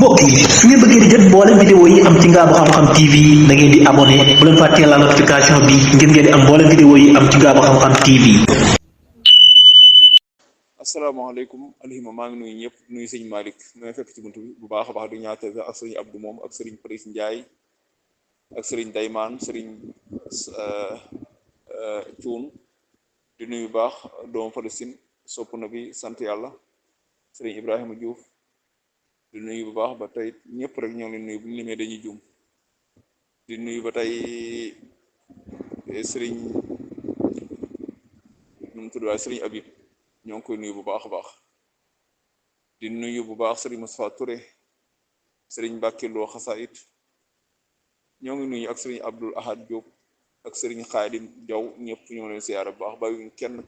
mbokk yi su ngeen bëggee di jot mboolem vidéo yi am ci Ngaabu Xam-Xam TV da ngeen di abonné bu leen fàttee la notification bi ngir ngeen di am mboolem vidéo yi am ci Ngaabu Xam-Xam TV. asalaamaaleykum alhima maa ngi nuyu ñëpp nuyu sëñ Malick may fekk ci buntu bi bu baax a baax di ñaata ak sëriñ Abdou moom ak sëriñ Prince Ndiaye ak sëriñ Daymaan sëriñ Cuun di nuyu baax doomu Palestine sopp na bi sant yàlla sëriñ Ibrahima Diouf di nuyu bu baax ba tey ñëpp rek ñoo ngi leen nuyu bu ñu limee dañuy juum di nuyu ba tey sëriñ nu mu tudd waaye sëriñ Habib ñoo ngi koy nuyu bu baax a baax di nuyu bu baax sëriñ Moustapha Touré sëriñ Mbacke Lo Xasaayit ñoo ngi nuyu ak sëriñ Abdul Ahad Diop ak sëriñ Xaadim Jaw ñëpp ñoo leen siyaare bu baax bàyyiwuñ kenn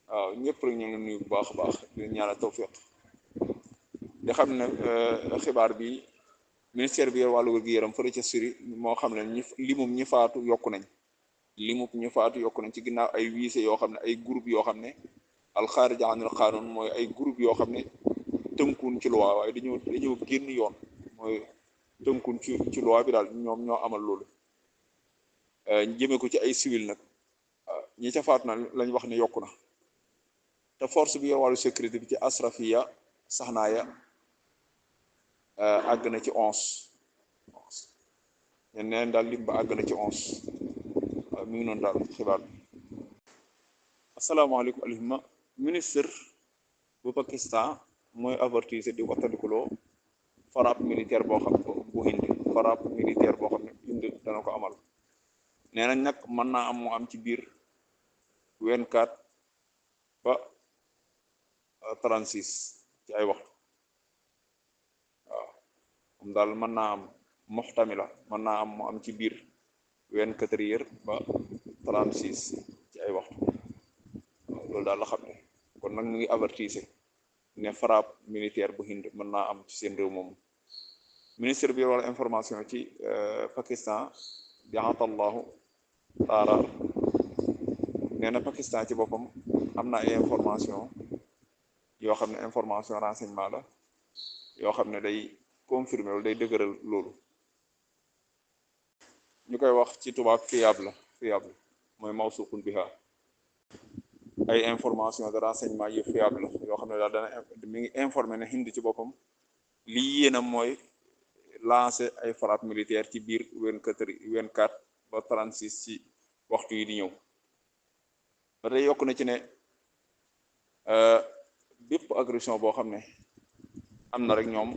waaw ñëpp rek ñoo ngi nuyu bu baax a baax di ñaanal tawfiq di xam ne xibaar bi ministère bi yor wàllu wér-gu-yaram fële ca Syrie moo xam ne limum ñi faatu yokku nañ ci ginnaaw ay wiise yoo xam ne ay groupe yoo xam ne alxaarija anil qaanuun mooy ay groupe yoo xam ne tënkuun ci loi waaye dañoo génn yoon mooy tënkuun ci loi bi daal ñoom ñoo amal loolu jëmee ko ci ay civil nag ñi ca faatu na lañ wax ne yokku na te force bi yor wàllu sécurité bi ci asrafiya saxnaaya àgg na ci 11 neen daal lim ba àgg na ci 11 mi ngi noonu daal xibaar bi asalaamaaleykum alhima ministre bu Pakistan mooy avertir di wattandikuloo frappe militaire boo xam bu Inde frappe militaire boo xam ne Inde dana ko amal nee nañ nag mën naa am mu am ci biir 24 ba 36 ci ay waxtu waaw moom daal mën naa am muxtamila mën naa am mu am ci biir 24 heures ba 36 ci ay waxtu loolu daal la xam ne kon nag mu ngi avertise ne frappe militaire bu Hind mën naa am ci seen réew moomu ministre bi wala information ci Pakistan jaxatallahu taala nee na Pakistan ci boppam am na ay information yoo xam ne information renseignement la yoo xam ne day confirmer wala day dëgëral loolu ñu koy wax ci tubaab fiable mooy mawsuqun biha ay information de renseignement yu fiable yoo xam ne daal dana mi ngi informé ne Hind ci boppam lii yéenam mooy lancer ay frappe militaire ci biir 24 ba 36 ci waxtu yi di ñëw ba tey yokk na ci ne bépp agression boo xam ne am na rek ñoom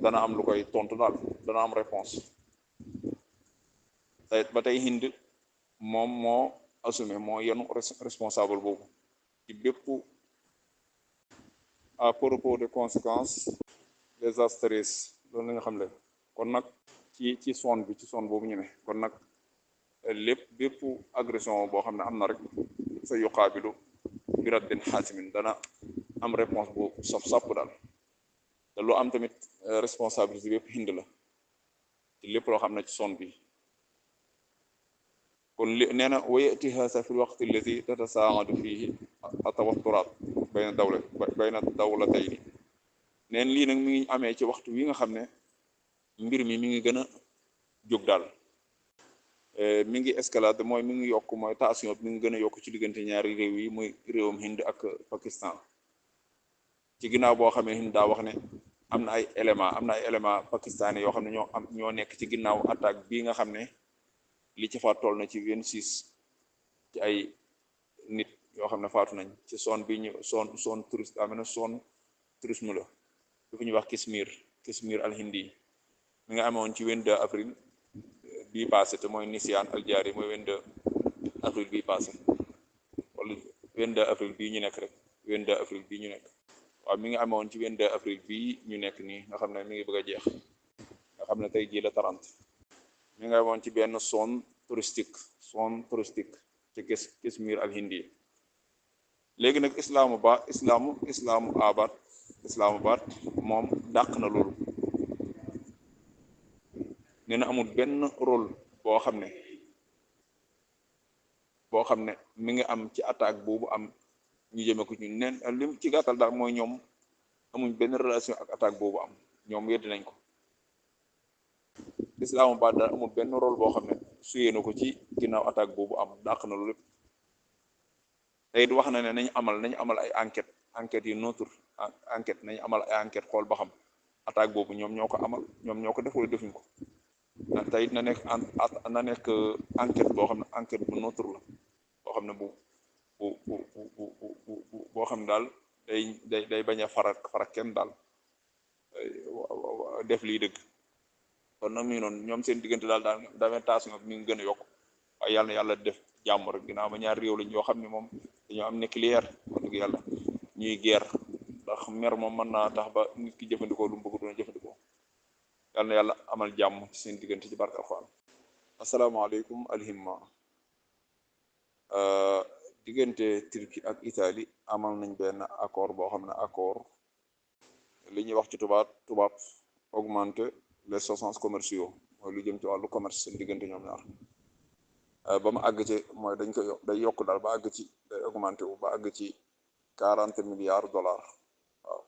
dana am lu koy tontu daal dana am réponse ba tey Hind moom moo assumé moo yenu responsable boobu ci bépp à propos de conséquences désastreuses loolu la nga xam ne kon nag ci zone boobu ñu ne kon nag bépp agression boo xam ne am na rek sa yuqaabilu bi raddin xaasimin dana am réponse bu saf daal te lu am tamit responsabilité bépp Hind la ci lépp loo xam ne ci zone bi kon nee na wa yati haasa fi lwaqti alladi tatasaadu fihi atawaturaat bayna dawlatayni neen lii nag mi ngi amee ci waxtu wi nga xam ne mbir mi ngi gën a jóg daal mi ngi escalade mooy mi ngi yokk mooy tension bi mi ngi gën a yokk ci diggante ñaari réew yi muy réewum Hind ak Pakistan ci ginnaaw boo xamee Hind daa wax ne am na ay élément pakistanais yoo xam ne ñoo nekk ci ginnaaw attaque bii nga xam ne li ci faat toll na ci 26 ci ay nit yoo xam ne faatu nañ ci zone bi ñu zone touriste amena zone tourisme la du fi ñuy wax Kashmir al Hindi mi nga amoon ci 22 avril bii passé te mooy Nisyan al Jaari mooy 22 avril bii passé wala 22 avril bii ñu nekk rek 22 avril bii ñu nekk waaw mi ngi amoon ci 22 avril bii ñu nekk nii nga xam ne mi ngi bëgg a jeex nga xam ne tey jii la 30 mi nga amoon ci benn zone touristique ci Kashmir al Hindi léegi nag Islamabad moom dàq na loolu nee na amul benn rôle boo xam ne mi ngi am ci attaque boobu am ñu jëme ko ci neen lim ci gàttal daal mooy ñoom amuñ benn relation ak attaque boobu am ñoom weddi nañ ko. Islamabad daal amul benn rôle boo xam ne suyee na ko ci ginnaaw attaque boobu am dàq na lu lépp te it wax na ne nañ amal ay enquête yu neutre enquête nañ amal ay enquête xool ba xam attaque boobu ñoom ñoo ko def wala defuñ ko te it na nekk enquête boo xam ne enquête bu neutre la boo xam ne boo xam ne daal day bañ a farak kenn daal def lii dëgg. kon nag mi ngi noonu ñoom seen diggante daal tension mi ngi gën a yokk waaye yàlla na yàlla def jàmm rek ginnaaw ba ñaar réew lañ yoo xam ne moom dañoo am nucléaire wax dëgg yàlla ñuy guerre ndax mer moom mën naa tax ba nit ki jëfandikoo lu mu bëgg doon jëfandikoo yàlla na yàlla amal jàmm ci seen diggante ci barke Alxuraan. asalaamaaleykum alhimma diggante Turquie ak Italie amal nañ benn accord boo xam ne accord li ñuy wax ci tubaab augmenter les échanges commerciaux mooy lu jëm ci wàllu commerce seen diggante ñoom ñaar ba mu àgg ci mooy day yokk daal ba àgg ci day augmenté wu ba àgg ci 40 milliards dollars waaw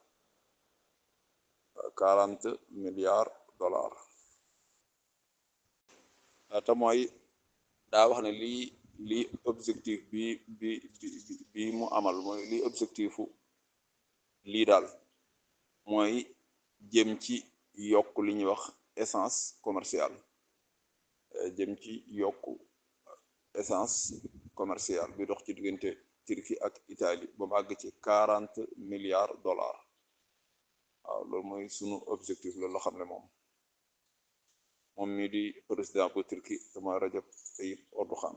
40 milliards dollars te mooy daa wax ne lii objectif bi mu amal mooy lii objectifu lii daal mooy jëm ci yokk li ñuy wax essence commerciale jëm ci yokk essence commerciale bi dox ci diggante Turquie ak Italie ba mu àgg ci 40 milliards dollars waaw loolu mooy sunu objectif loolu la xam ne moom mii di président bu Turquie dama Rajab Tayyip Erdogan.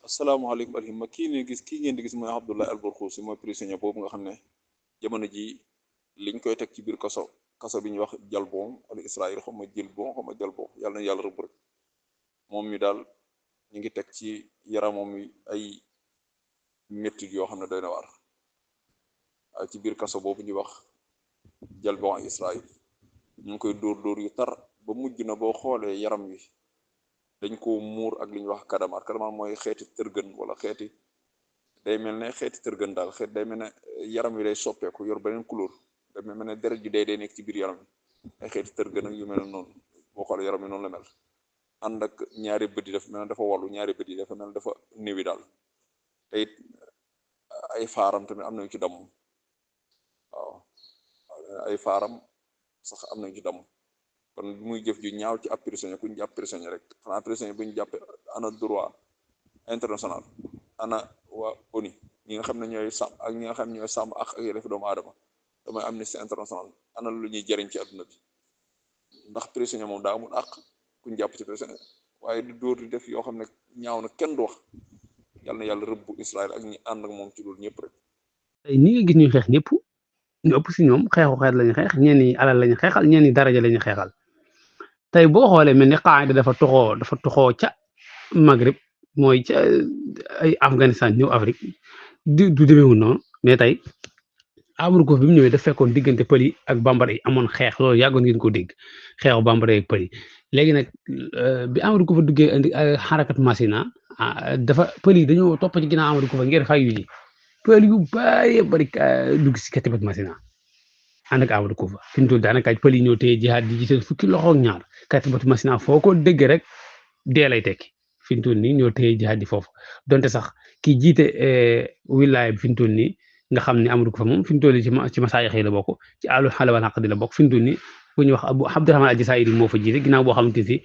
asalaamaaleykum alhimma kii ngeen di gis mooy Abdullah al-Barghousi mooy prisonnier boobu nga xam ne jamono ji liñ koy teg ci biir kaso bi ñuy wax jalbon wala Israël xam nga jalbon yàlla na yàlla rëbb rek moom mi daal ñu ngi teg ci yaramam yi ay méttit yoo xam ne doy na waar ci biir kaso boobu ñuy wax jalbon Israël ñu ngi koy dóor yu tar ba mujj na boo xoolee yaram wi dañ ko muur ak li ñuy wax kadamaar mooy xeeti tërgën wala day mel ne xeeti tërgën daal day mel ne yaram wi day soppeeku yor beneen couleur day mel ne deret ji day nekk ci biir yaram wi ay xeeti tërgën ak yu mel noonu boo xoolee yaram wi noonu la mel ànd ak ñaari bët yi dafa mel ne dafa wallu ñaari bët yi dafa mel ne dafa néewi daal te it ay faaram tamit am nañu ci damm waaw ay faaram sax am nañu ci damm kon muy jëf ju ñaaw ci ab prisonnier ku ñu jàpp prisonnier rek xanaa prisonnier bu ñu jàppee ana droit international ana waa ONU ñi nga xam ne ñooy sàmm ak ñi nga xam ne ñooy sàmm ak yelleef doomu aadama damay Amnesty International ana lu ñuy jëriñ ci àdduna bi ndax prisonnier moom daa amul àq ku ñu jàpp ci prisonnier waaye di dóor di def yoo xam ne ñaaw na kenn du wax yàlla na yàlla rëbbu Israël ak ñi ànd ak moom ci loolu ñëpp rek. tey ñi nga gis ñuy xeex ñëpp ñu ëpp si ñoom xeexu xeet lañu xeex ñenn ñi alal lañu xeexal ñenn ñi daraja lañu xeexal tey boo xoolee mel ni Qaïda dafa toxoo ca Maghreb mooy ca ay Afghanistan ñëw Afrique du demeewul noonu mais tey Amadou Kouf bi mu ñëwee daf fekkoon diggante pël yi ak bambara yi amoon xeex loolu yàggoon ngeen ko dégg xeexu bambara yi ak pël yi léegi nag bi Amadou Kouf duggee indi xarakat Masina dafa pël yi dañoo topp ci ginnaaw Amadou Kouf ngir fay yu ji pël yu bari dugg si katibat Masina ànd ak Amadou Kouf fi mu toll daanaka pël yi ñoo téye jihaad di gisee fukki loxo ak ñaar katibat Masina foo ko dégg rek dee lay tekki fi mu toll nii ñoo téye jihaad di foofu donte sax ki jiite wilaaya bi fi mu toll nii nga xam ne Amadou Kouf moom fi mu toll nii ci masaayix yi la bokk ci àllu xale wala xaq di la bokk fi mu toll nii ku ñuy wax Abu Abdurahman al-Jazairi moo fa jiite ginnaaw boo xamante ni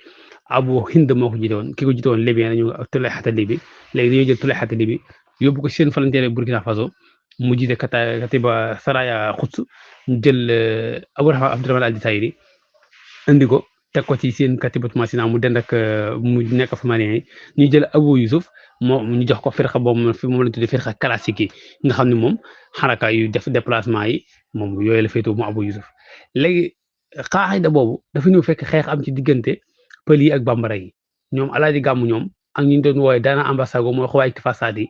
Abu Hind moo ko jiite woon ki ko jiite woon Libyen nañu Tulayhata Libi léegi dañoo jël Tulayhata Libi yóbbu ko seen frontière Burkina Faso mu jiite katiba Saraya Quds ñu jël Abdurahman al-Jazairi indi ko teg ko ci seen katibatu Masina mu dend ak mu nekk fa Malien yi ñu jël Abu Yusuf ñu jox ko firqa boobu moom la tuddee firqa classique yi nga xam ne moom xaraka yu def déplacement yi moom yooyu la féetoo mu Abu Yusuf léegi Qaïda boobu dafa ñëw fekk xeex am ci diggante pël yi ak bambara yi ñoom alaaji gàmmu ñoom ak ñu doon wooye daana ambassade mooy xawaay façade yi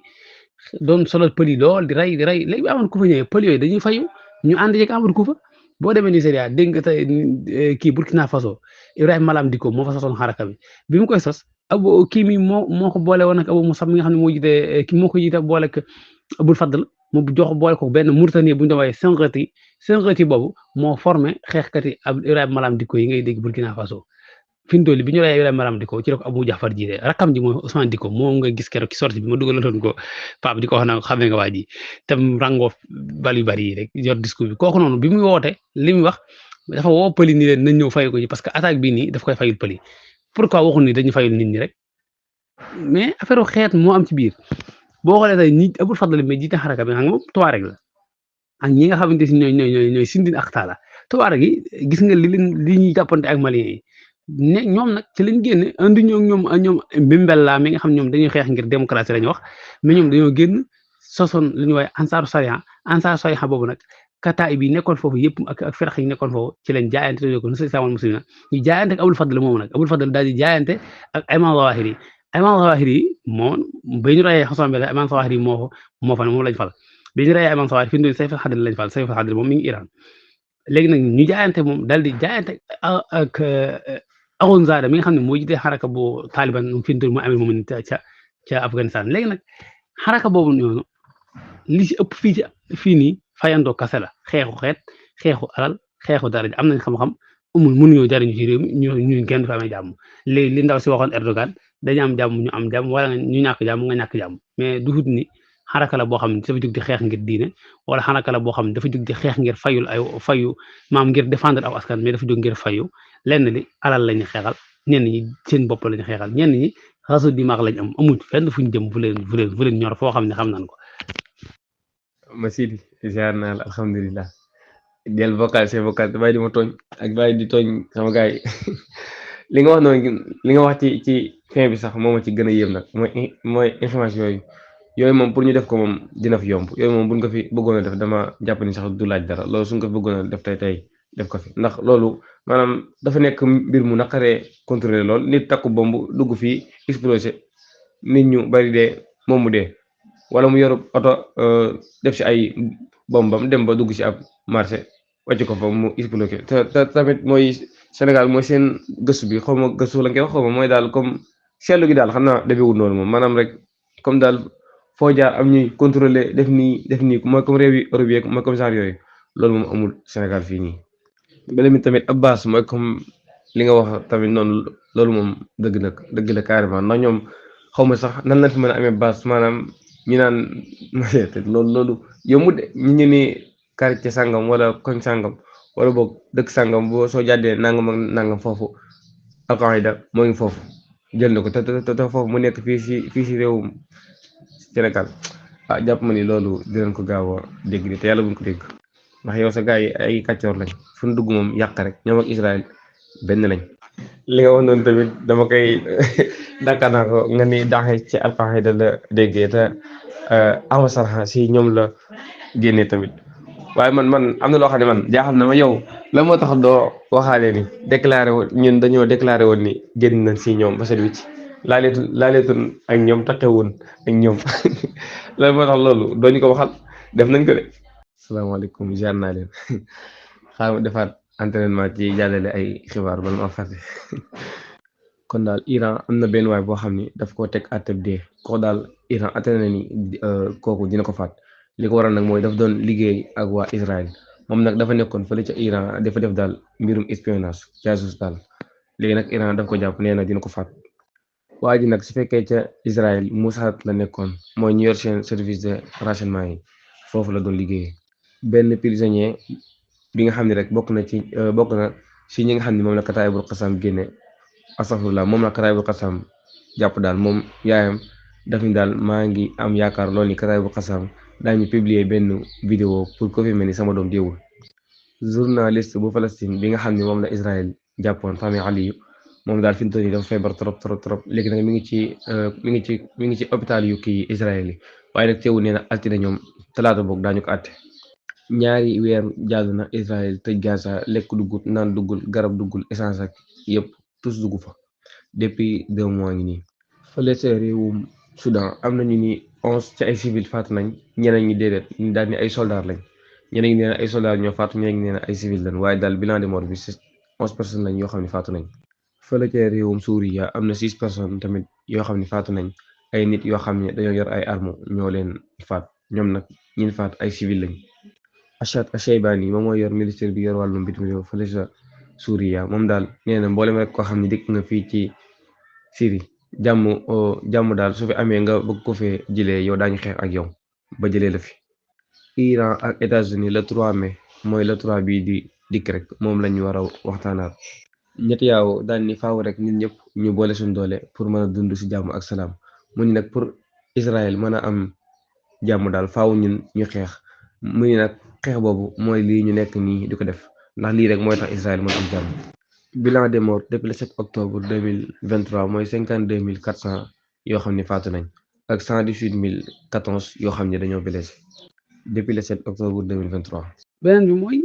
doon solo pël yi lool di rey léegi bi amoon ku fa ñëwee pël yooyu dañuy fayu ñu ànd yeeg Amadou Koufa boo demee Nigeria dégg nga tey kii Burkina Faso Ibrahima Malam Dicko moo fa sosoon xaraka bi mu koy sos abu kii mi moo ko boole woon ak Abu Musab mi nga xam ne moo jiite ki moo ko jiite boole ak Abul Fadl mu jox boole ko benn Mauritanie bu ñu doon waxee Senghati boobu moo formé xeexkat yi ab Ibrahima Malam Dicko yi ngay dégg Burkina Faso fi mu toll bi ñu reyee Ibrahima Malam Dicko ci la ko Abou Jaafar jiite rakam ji mooy Ousmane Dicko moom nga gis keroog ci sortie bi ma dugaloon ko Pape di ko wax na xamee nga waa ji tam rango bal yu bari yi rek yor discours bi kooku noonu bi muy woote li muy wax dafa woo pëli ni leen nañ ñëw fay ko ji parce que attaque bii nii daf koy fayul pëli pourquoi waxul ni dañu fayul nit ñi rek mais affaire xeet moo am ci biir boo xoolee tey ñi Abul Fadl mais jiite xaraka bi xam nga moom Tuareg la ak ñi nga xamante si ñooy Sindine ak Talla Tuareg yi gis nga li ñuy jàppante ak Maliens yi ne ñoom nag ci lañ génne andi ñoom Bimbella mi nga xam ñoom dañuy xeex ngir démocratie lañu wax mais ñoom dañoo génn sosoon li ñuy wax ansaaru sariya boobu nag kataay bi nekkoon foofu yëpp ak firax yi nekkoon foofu ci lañ jaayante te ko nasa islamal muslimina ñu jaayante ak Abul Fadl moom nag Abul Fadl daal di jaayante ak Ayman Zawahiri moom ba ñu reyee Xosam Bel Ayman Zawahiri moom lañ fal bi ñu reyee Ayman Zawahiri fi ñu doon Sayful Xadri lañ fal Sayful Xadri moom mi ngi Iran léegi nag ñu jaayante moom daal di jaayante ak Akhundzada mi nga xam ne moo jiite xaraka bu Taliban fi mu toll mu amee moom ca Afghanistan léegi nag xaraka boobu noonu li ci ëpp fii nii fayandoo kase la xeexu xeet xeexu alal xeexu daraja am nañ xam-xam mënuñoo jariñu ci réew mi ñu kenn du fa amee jàmm léegi li ndaw si waxoon Erdogan dañu am jàmm ñu am jàmm wala ñu ñàkk jàmm nga ñàkk jàmm mais du hut ni xaraka la boo xam ne dafa jóg di xeex ngir diine wala xaraka la boo xam ne dafa jóg di xeex ngir fayu maam ngir défendre aw askan mais dafa jóg ngir fayu lenn li alal lañu xeexal ñenn ñi seen bopp lañu xeexal ñenn ñi rasu dimaag lañ am amul fenn fuñ jëm fu leen ñor foo xam ne xam nañ ko. ma Sidi ziar naa la alhamdulilah del vocal c'est vocal te bàyyi di ma tooñ ak bàyyi di tooñ sama gars yi li nga wax noonu li nga wax ci fin bi sax moom ci gën a yéem nag mooy information yooyu moom pour ñu def ko moom dina fi yomb yooyu moom buñ ko fi bëggoon a def dama jàpp ni sax du laaj dara loolu suñ ko fi bëggoon a def tey def ko fi ndax loolu maanaam dafa nekk mbir mu naqaree contrôler lool nit takku bomb dugg fii explosé nit ñu bari dee moom mu dee wala mu yoru oto def si ay bombam dem ba dugg si ab marché wàcc ko fa mu explosé te tamit mooy Sénégal mooy seen gëstu bi xaw ma gëstu la nga wax xaw ma mooy daal comme seetlu gi daal xam naa defewul noonu moom maanaam rek comme daal foo jaar am ñuy contrôler def nii mooy comme réew yi Europe yi mooy comme genre yooyu loolu moom amul Sénégal fii nii. beneen bi tamit ab base mooy comme li nga wax tamit noonu loolu moom dëgg la carrément ndax ñoom xaw ma sax nan la fi mën a amee base maanaam ñu naan loolu yomb de ñu ni quartier sangam wala koñ sangam wala boog dëkk sangam boo soo jàddee nangam ak nangam foofu Al-Qaïda moo ngi foofu jël na ko te foofu mu nekk fii si réewum Sénégal jàpp ma ni loolu dinañ ko gaaw a dégg te yàlla buñ ko dégg ndax yow sa gars yi ay kàccoor lañ fu ñu dugg moom yàq rek ñoom ak Israël benn lañ. li nga wax noonu tamit dama koy dàkka naa ko nga ni daaxee ci Al-Qaïda la déggee te Awa Sarha si ñoom la génnee tamit waaye man am na loo xam ne man jaaxal na ma yow la moo tax doo waxaale ni déclaré woon ñun dañoo déclaré woon ni génn nañ si ñoom ba set wicc laaleetun ak ñoom taxewoon ak ñoom la moo tax loolu dooñu ko waxal def nañ ko de. salaamaaleykum ziar naa leen xaaral ma defaat entraînement ci jàllale ay xibaar ba ma fàtte kon daal Iran am na benn waay boo xam ni daf koo teg àtteb dee kooku daal Iran atte na ni kooku dina ko faat li ko waral nag mooy daf doon liggéey ak waa Israël moom nag dafa nekkoon fële ca Iran dafa def daal mbirum espionnage jaasuus daal léegi nag Iran daf ko jàpp nee na dina ko faat waa ji nag su fekkee ca Israël Mossad la nekkoon mooy ñu yor seen service de renseignement yi foofu la doon liggéeyee benn prisonnier bi nga xam ne rek bokk na si ñi nga xam ne moom la Kataibul Qassam génne astafurlah moom la Kataibul Qassam jàpp daal moom yaayam daf ni daal maa ngi am yaakaar loolu ni Kataibul Qassam daañu publier benn vidéo pour confirmer ni sama doom deewul journaliste bu Palestine bi nga xam ne moom la Israël jàppoon Sami Aliyu moom daal fi mu toll nii dafa feebar trop léegi nag mi ngi ci hôpital yu kii Israël yi waaye nag teewul nee na altine ñoom talaata boog daañu ko àtte ñaari weer jàll na Israël tëj Gaza lekk duggul naan duggul garab duggul essence ak yëpp tous dugg fa depuis 2 mois ngi nii. fële ca réewum Soudan am nañu ni 11 ci ay civil faatu nañ ñeneen ñi déedéet ñu daal ni ay soldats lañ ñeneen ñi nee na ay soldats ñoo faatu ñeneen ñi nee na ay civil lañ waaye daal bilan de mort bi 11 personnes lañ yoo xam ne faatu nañ. fële ca réewum Suuriya am na 6 personnes tamit yoo xam ne faatu nañ ay nit yoo xam ne dañoo yor ay armes ñoo leen faat ñoom nag ñin faat ay civil lañ. Achat Acheybani moom mooy yor ministère bi yor wàllum bitim réew fële sa Suuriya moom daal nee na mboolem rek koo xam ne dikk nga fii ci Syrie jàmm daal su fi amee nga bëgg ko fee jëlee yow daañu xeex ak yow ba jëlee la fi. Iran ak États-Unis le 3 mai mooy le 3 bii di dikk rek moom lañu war a waxtaanaat. ñetti yaaw daal ni faaw rek nit ñëpp ñu boole suñu doole pour mën a dund si jàmm ak salaam mu ni nag pour Israël mën a am jàmm daal faaw ñun ñu xeex mu ni nag xeex boobu mooy lii ñu nekk nii di ko def ndax lii rek mooy tax Israël mën am jàmm. Bilan des morts depuis le 7 octobre 2023 mooy 52 400 yoo xam ne faatu nañ ak 118 014 yoo xam ne dañoo blessé depuis le 7 octobre 2023. beneen bi mooy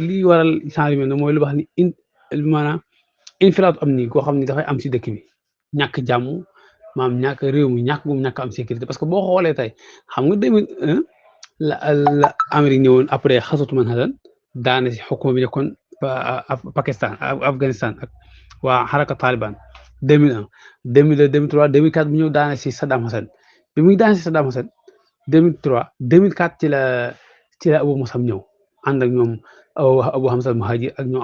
li waral changement na mooy lu wax ni maanaam infiltrate am nii koo xam ne dafay am si dëkk bi ñàkk jàmm maam ñàkk réew mi ñàkk am sécurité parce que boo xoolee tey xam nga 2001 la Amérique ñëwoon après xasatu man hasan daane si xukuma bi nekkoon Pakistan Afghanistan ak waa xaraka Taliban 2001 2002 2003 2004 bu ñëw daane si Saddam Hussein bi muy daane si Saddam Hussein 2003 2004 ci la Abu Musab ñëw ànd ak ñoom Abu Hamza al-Muhajir ak ñoom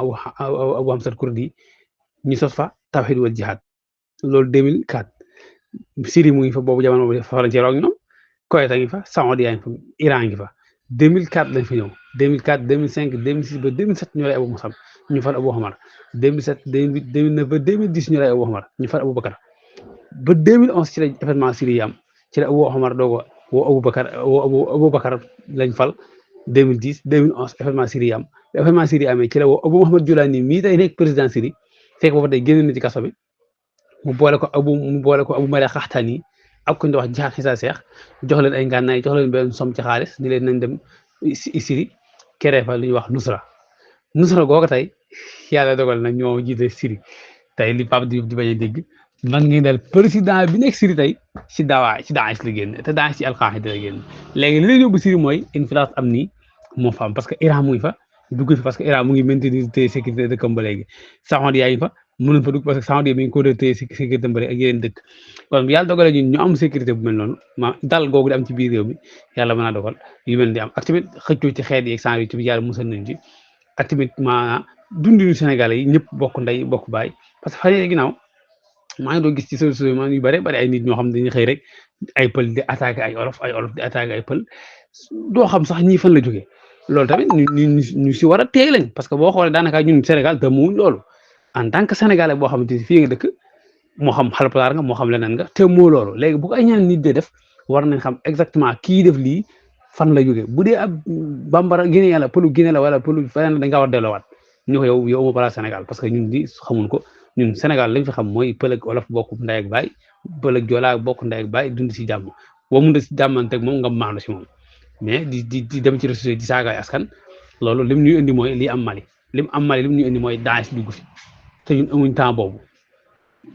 Abu Hamza al-Kurdi ñu sos fa tawhid wal jihad loolu 2004 Syrie mu ngi fa boobu jamono boobu frontière ak ñoom Koweït a ngi fa Saoudia ngi fa Iran ngi fa 2004 lañ fa ñëw 2004 2005 2006 ba 2007 ñu lay Abu Musab ñu fal Abu Omar 2007 2008 2009 ba 2010 ñu lay Abu Omar ñu fal Abu Bakar ba 2011 ci la événement Syrie yi am ci la Abu Omar doogo woo Abu Bakar lañ fal 2010 2011 événement Syrie yi am événement Syrie amee ci la woo Abu Mohamed Joulani mii day nekk président Syrie fekk booba day génn na ci kaso bi mu boole ko Abu Mari Qahtani ak ku ñu wax Jihad Xisa Seex jox leen ay ngànnaay jox leen benn somme ci xaalis ni leen nañ dem Syrie créé fa lu ñuy wax Nusra googu tey yàlla dogal na ñoo jiite Syrie tey li Pape di bañ a dégg man ngeen dal président bi nekk Syrie tey si Daesh la génn te Daesh ci Al-Qaïda la génn léegi li leen yóbbu Syrie mooy infiltration am nii moo fa am parce que Iran mu ngi fa dugg fi parce que Iran mu ngi maintenir te sécurité dëkkam ba léegi Saoudia yi fa mënuñ fa dugg parce que Saoudia mi ngi ko téye sécurité ba léegi ak yeneen dëkk kon yàlla dogalee ñun ñu am sécurité bu mel noonu ma dal googu di am ci biir réew mi yàlla mën naa dogal yu mel di am ak tamit xëccoo ci xeet yi ak sang yi tamit yàlla musal nañ ci ak tamit ma dundinu Sénégalais yi ñëpp bokk ndey bokk baay parce que fan yii ginnaaw maa ngi doon gis ci réseaux sociaux yu bare ay nit ñoo xam ne dañuy xëy rek ay pël di attaqué ay olof di attaqué ay pël doo xam sax ñii fan la jógee loolu tamit ñu si war a teey lañ parce que boo xoolee daanaka ñun Sénégal te mu loolu en tant que sénégalais boo xamante ni fii nga dëkk moo xam Haalpulaar nga moo xam leneen nga te moo loolu léegi bu ko ay ñaan nit de def war nañ xam exactement kii def lii fan la jógee bu dee ab bambara Guinée la pëlu Guinée la wala pëlu feneen dañ kaa war delloowaat ñu ko yow ma balaa Sénégal parce que ñun di xamuñ ko ñun Sénégal lañ fi xam mooy pël ak wolof bokk ndey ak baay pël ak joolaa bokk ndey ak baay dund si jàmm boo mun a si jàmmanteeg moom nga maandu si moom mais di dem ci réseaux sociaux di saagaay askan loolu lim ñuy indi mooy lii am Mali lim ñuy indi mooy Daesh dugg fi te ñun amuñ temps boobu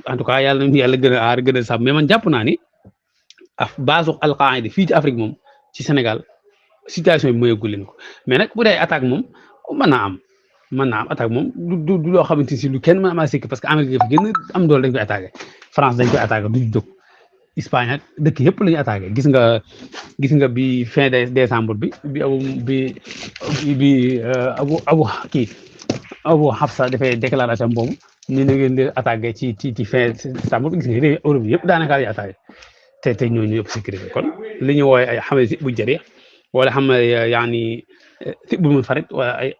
en tout cas yàlla nañu yàlla gën a aar gën a sàmm mais man jàpp naa ni base Al-Qaïda fii ci Afrique moom ci Sénégal situation bi mayagul leen ko mais nag bu dee attaque moom mën naa am attaque moom du loo xamante si lu kenn mën a amal sikki parce que Amérique fi gën a am doole dañ koy attaqué France dañ koy attaqué du jóg Espagne ak dëkk yëpp la ñuy attaqué gis nga bi fin décembre bi Abu Hafsa dafay déclaration boobu ni na ngeen di attaqué ci fin décembre gis nga réew Europe yëpp daanaka la ñuy attaqué te ñooñu yëpp sécurité kon li ñu wooye ay xamale si bu jëriñ wala xamale yaani si bu mu farit wala ay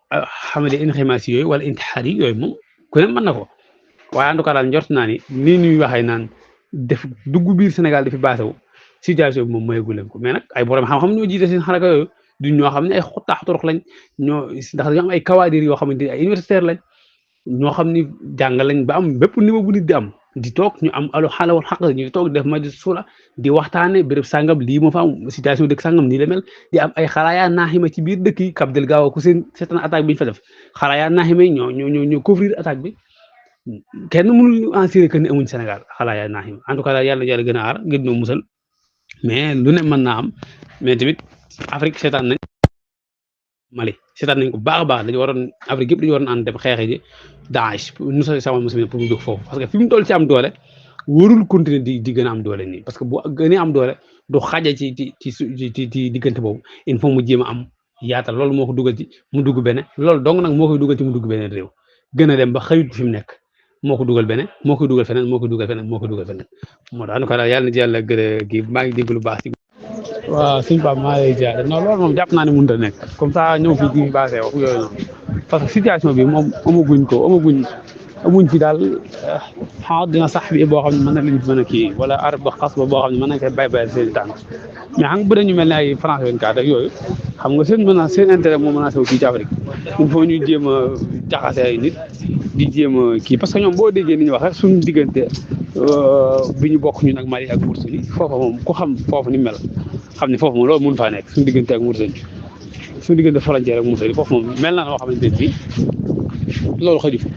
xamale inximaasi yooyu wala intixaar yi yooyu moom ku ne mën na ko waaye en tout cas daal njort naa ni nii ñuy waxee naan def dugg biir Sénégal dafi baase wu situation bi moom mayeegu leen ko mais nag ay borom xam-xam ñoo jiite seen xaraka yooyu du ñoo xam ne ay xuttaax torox lañ ndax dañoo am ay kawaadir yoo xamante ni ay universitaire lañ ñoo xam ni jàng lañ ba am bépp niveau bu nit di am di toog ñu am alu xaalawul xaq ñu toog def ma di suula di waxtaane béréb sàngam lii moo fa am situation dëkk sàngam nii la mel di am ay xalaayaa naaxima ci biir dëkk yi Cap Delgado ku seen seetaan attaque bi ñu fa def xalaayaa naaxima yi ñoo couvrir attaque bi kenn mënul assurer que ni amuñ Sénégal xalaayaa naaxima en tout cas daal yàlla gën a aar gën noo musal mais lu ne mën naa am mais tamit Afrique seetaan nañ Mali seetaan nañ ko baax a baax dañu waroon Afrique yëpp dañu waroon ànd dem xeexe ji Daesh nu sa sama musulman pour mu jóg foofu parce que fi mu toll ci am doole warul continuer di gën a am doole nii parce que bu gënee am doole du xaja ci diggante boobu il faut mu jéem a am yaatal loolu moo ko dugal ci mu dugg beneen loolu dong nag moo koy dugal ci mu dugg beneen réew gën a dem ba xëyut fi mu nekk moo ko dugal beneen moo koy dugal feneen moo koy dugal feneen moo koy dugal feneen moo tax en tout cas daal yàlla na ci yàlla gën a kii maa ngi dégg lu baax ci. waaw suñu Pape maa lay jaar non loolu moom jàpp naa ne mënut a nekk comme ça ñëw fii di basé wax yooyu noonu parce que situation bi moom amuñ fi daal xaw dina sax bi boo xam ne mën na leen mën a kii wala arab ba xas ba boo xam ne mën nañ koy bay seen tànk mais xam nga bu dee ñu mel ne ay France 24 ak yooyu xam nga seen intérêt moo menacé wu fii ci Afrique il faut ñu jéem a jaxase ay nit di jéem a kii parce que ñoom boo déggee ni ñu wax rek suñu diggante bi ñu bokk ñun ak Mali ak Mauritanie foofa moom ku xam foofu ni mel xam ne foofu moom loolu mun faa nekk suñu diggante ak Mauritanie suñu diggante frontière ak Mauritanie foofu moom mel na noo xamante ne bii loolu xëju fa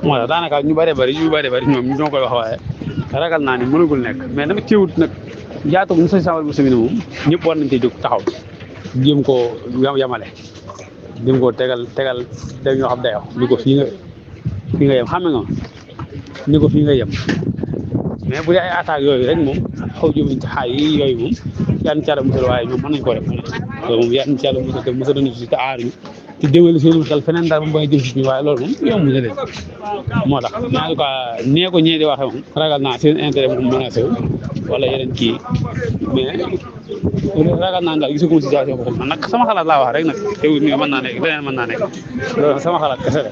moo tax daanaka ñu bëree bëri ñoom ñoo koy wax waaye ragal naa ni mënagul nekk mais dama teewut nag yaatu ñu sa sawal bu semine moom ñëpp war nañ cee jóg taxaw jéem koo yamale jéem koo tegal dag ñoo xam dayo ni ko fii nga yem xam nga ni ko fii nga yem mais bu dee ay attaques yooyu rek moom xaw jëmuñ ci xaay yi yooyu moom yàlla na ci yàlla musal waaye ñoom mën nañ ko def loolu moom yàlla na ci yàlla musal te musal nañu si te aaruñu te déwénu seen xel feneen daal moom ba jëm si waaye loolu moom yomb na leen moo tax en tout cas nee ko ñee di waxee moom ragal naa seen intérêt moom menacé wu wala yeneen kii mais ragal naa daal gisaguma situation boobu man nag sama xalaat laa wax rek nag teewul nii mën naa nekk leneen mën naa nekk loolu sama xalaat kese la.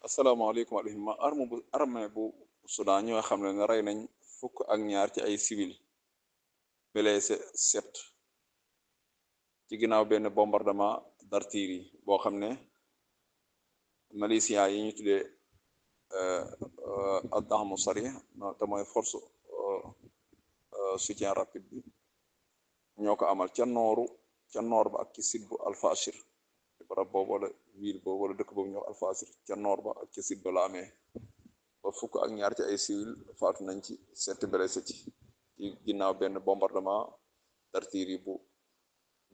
asalaamaaleykum aleykum armée bu Soudan ñoo xam ne rey nañ fukk ak ñaar ci ay civil blessé 7 ci ginnaaw benn bombardement d'artillerie boo xam ne miliciens yi ñu tuddee ad-Da'mu Sarih te mooy force soutien rapide bi ñoo ko amal ca noor ba ak ci sud bu Al-Fashir barab boobu wala ville boobu wala dëkk boobu ñoo Al-Fashir ca noor ba ak ca sud ba la amee ba fukk ak ñaar ci ay civil faatu nañ ci 7 blessé ci ginnaaw benn bombardement d'artillerie bu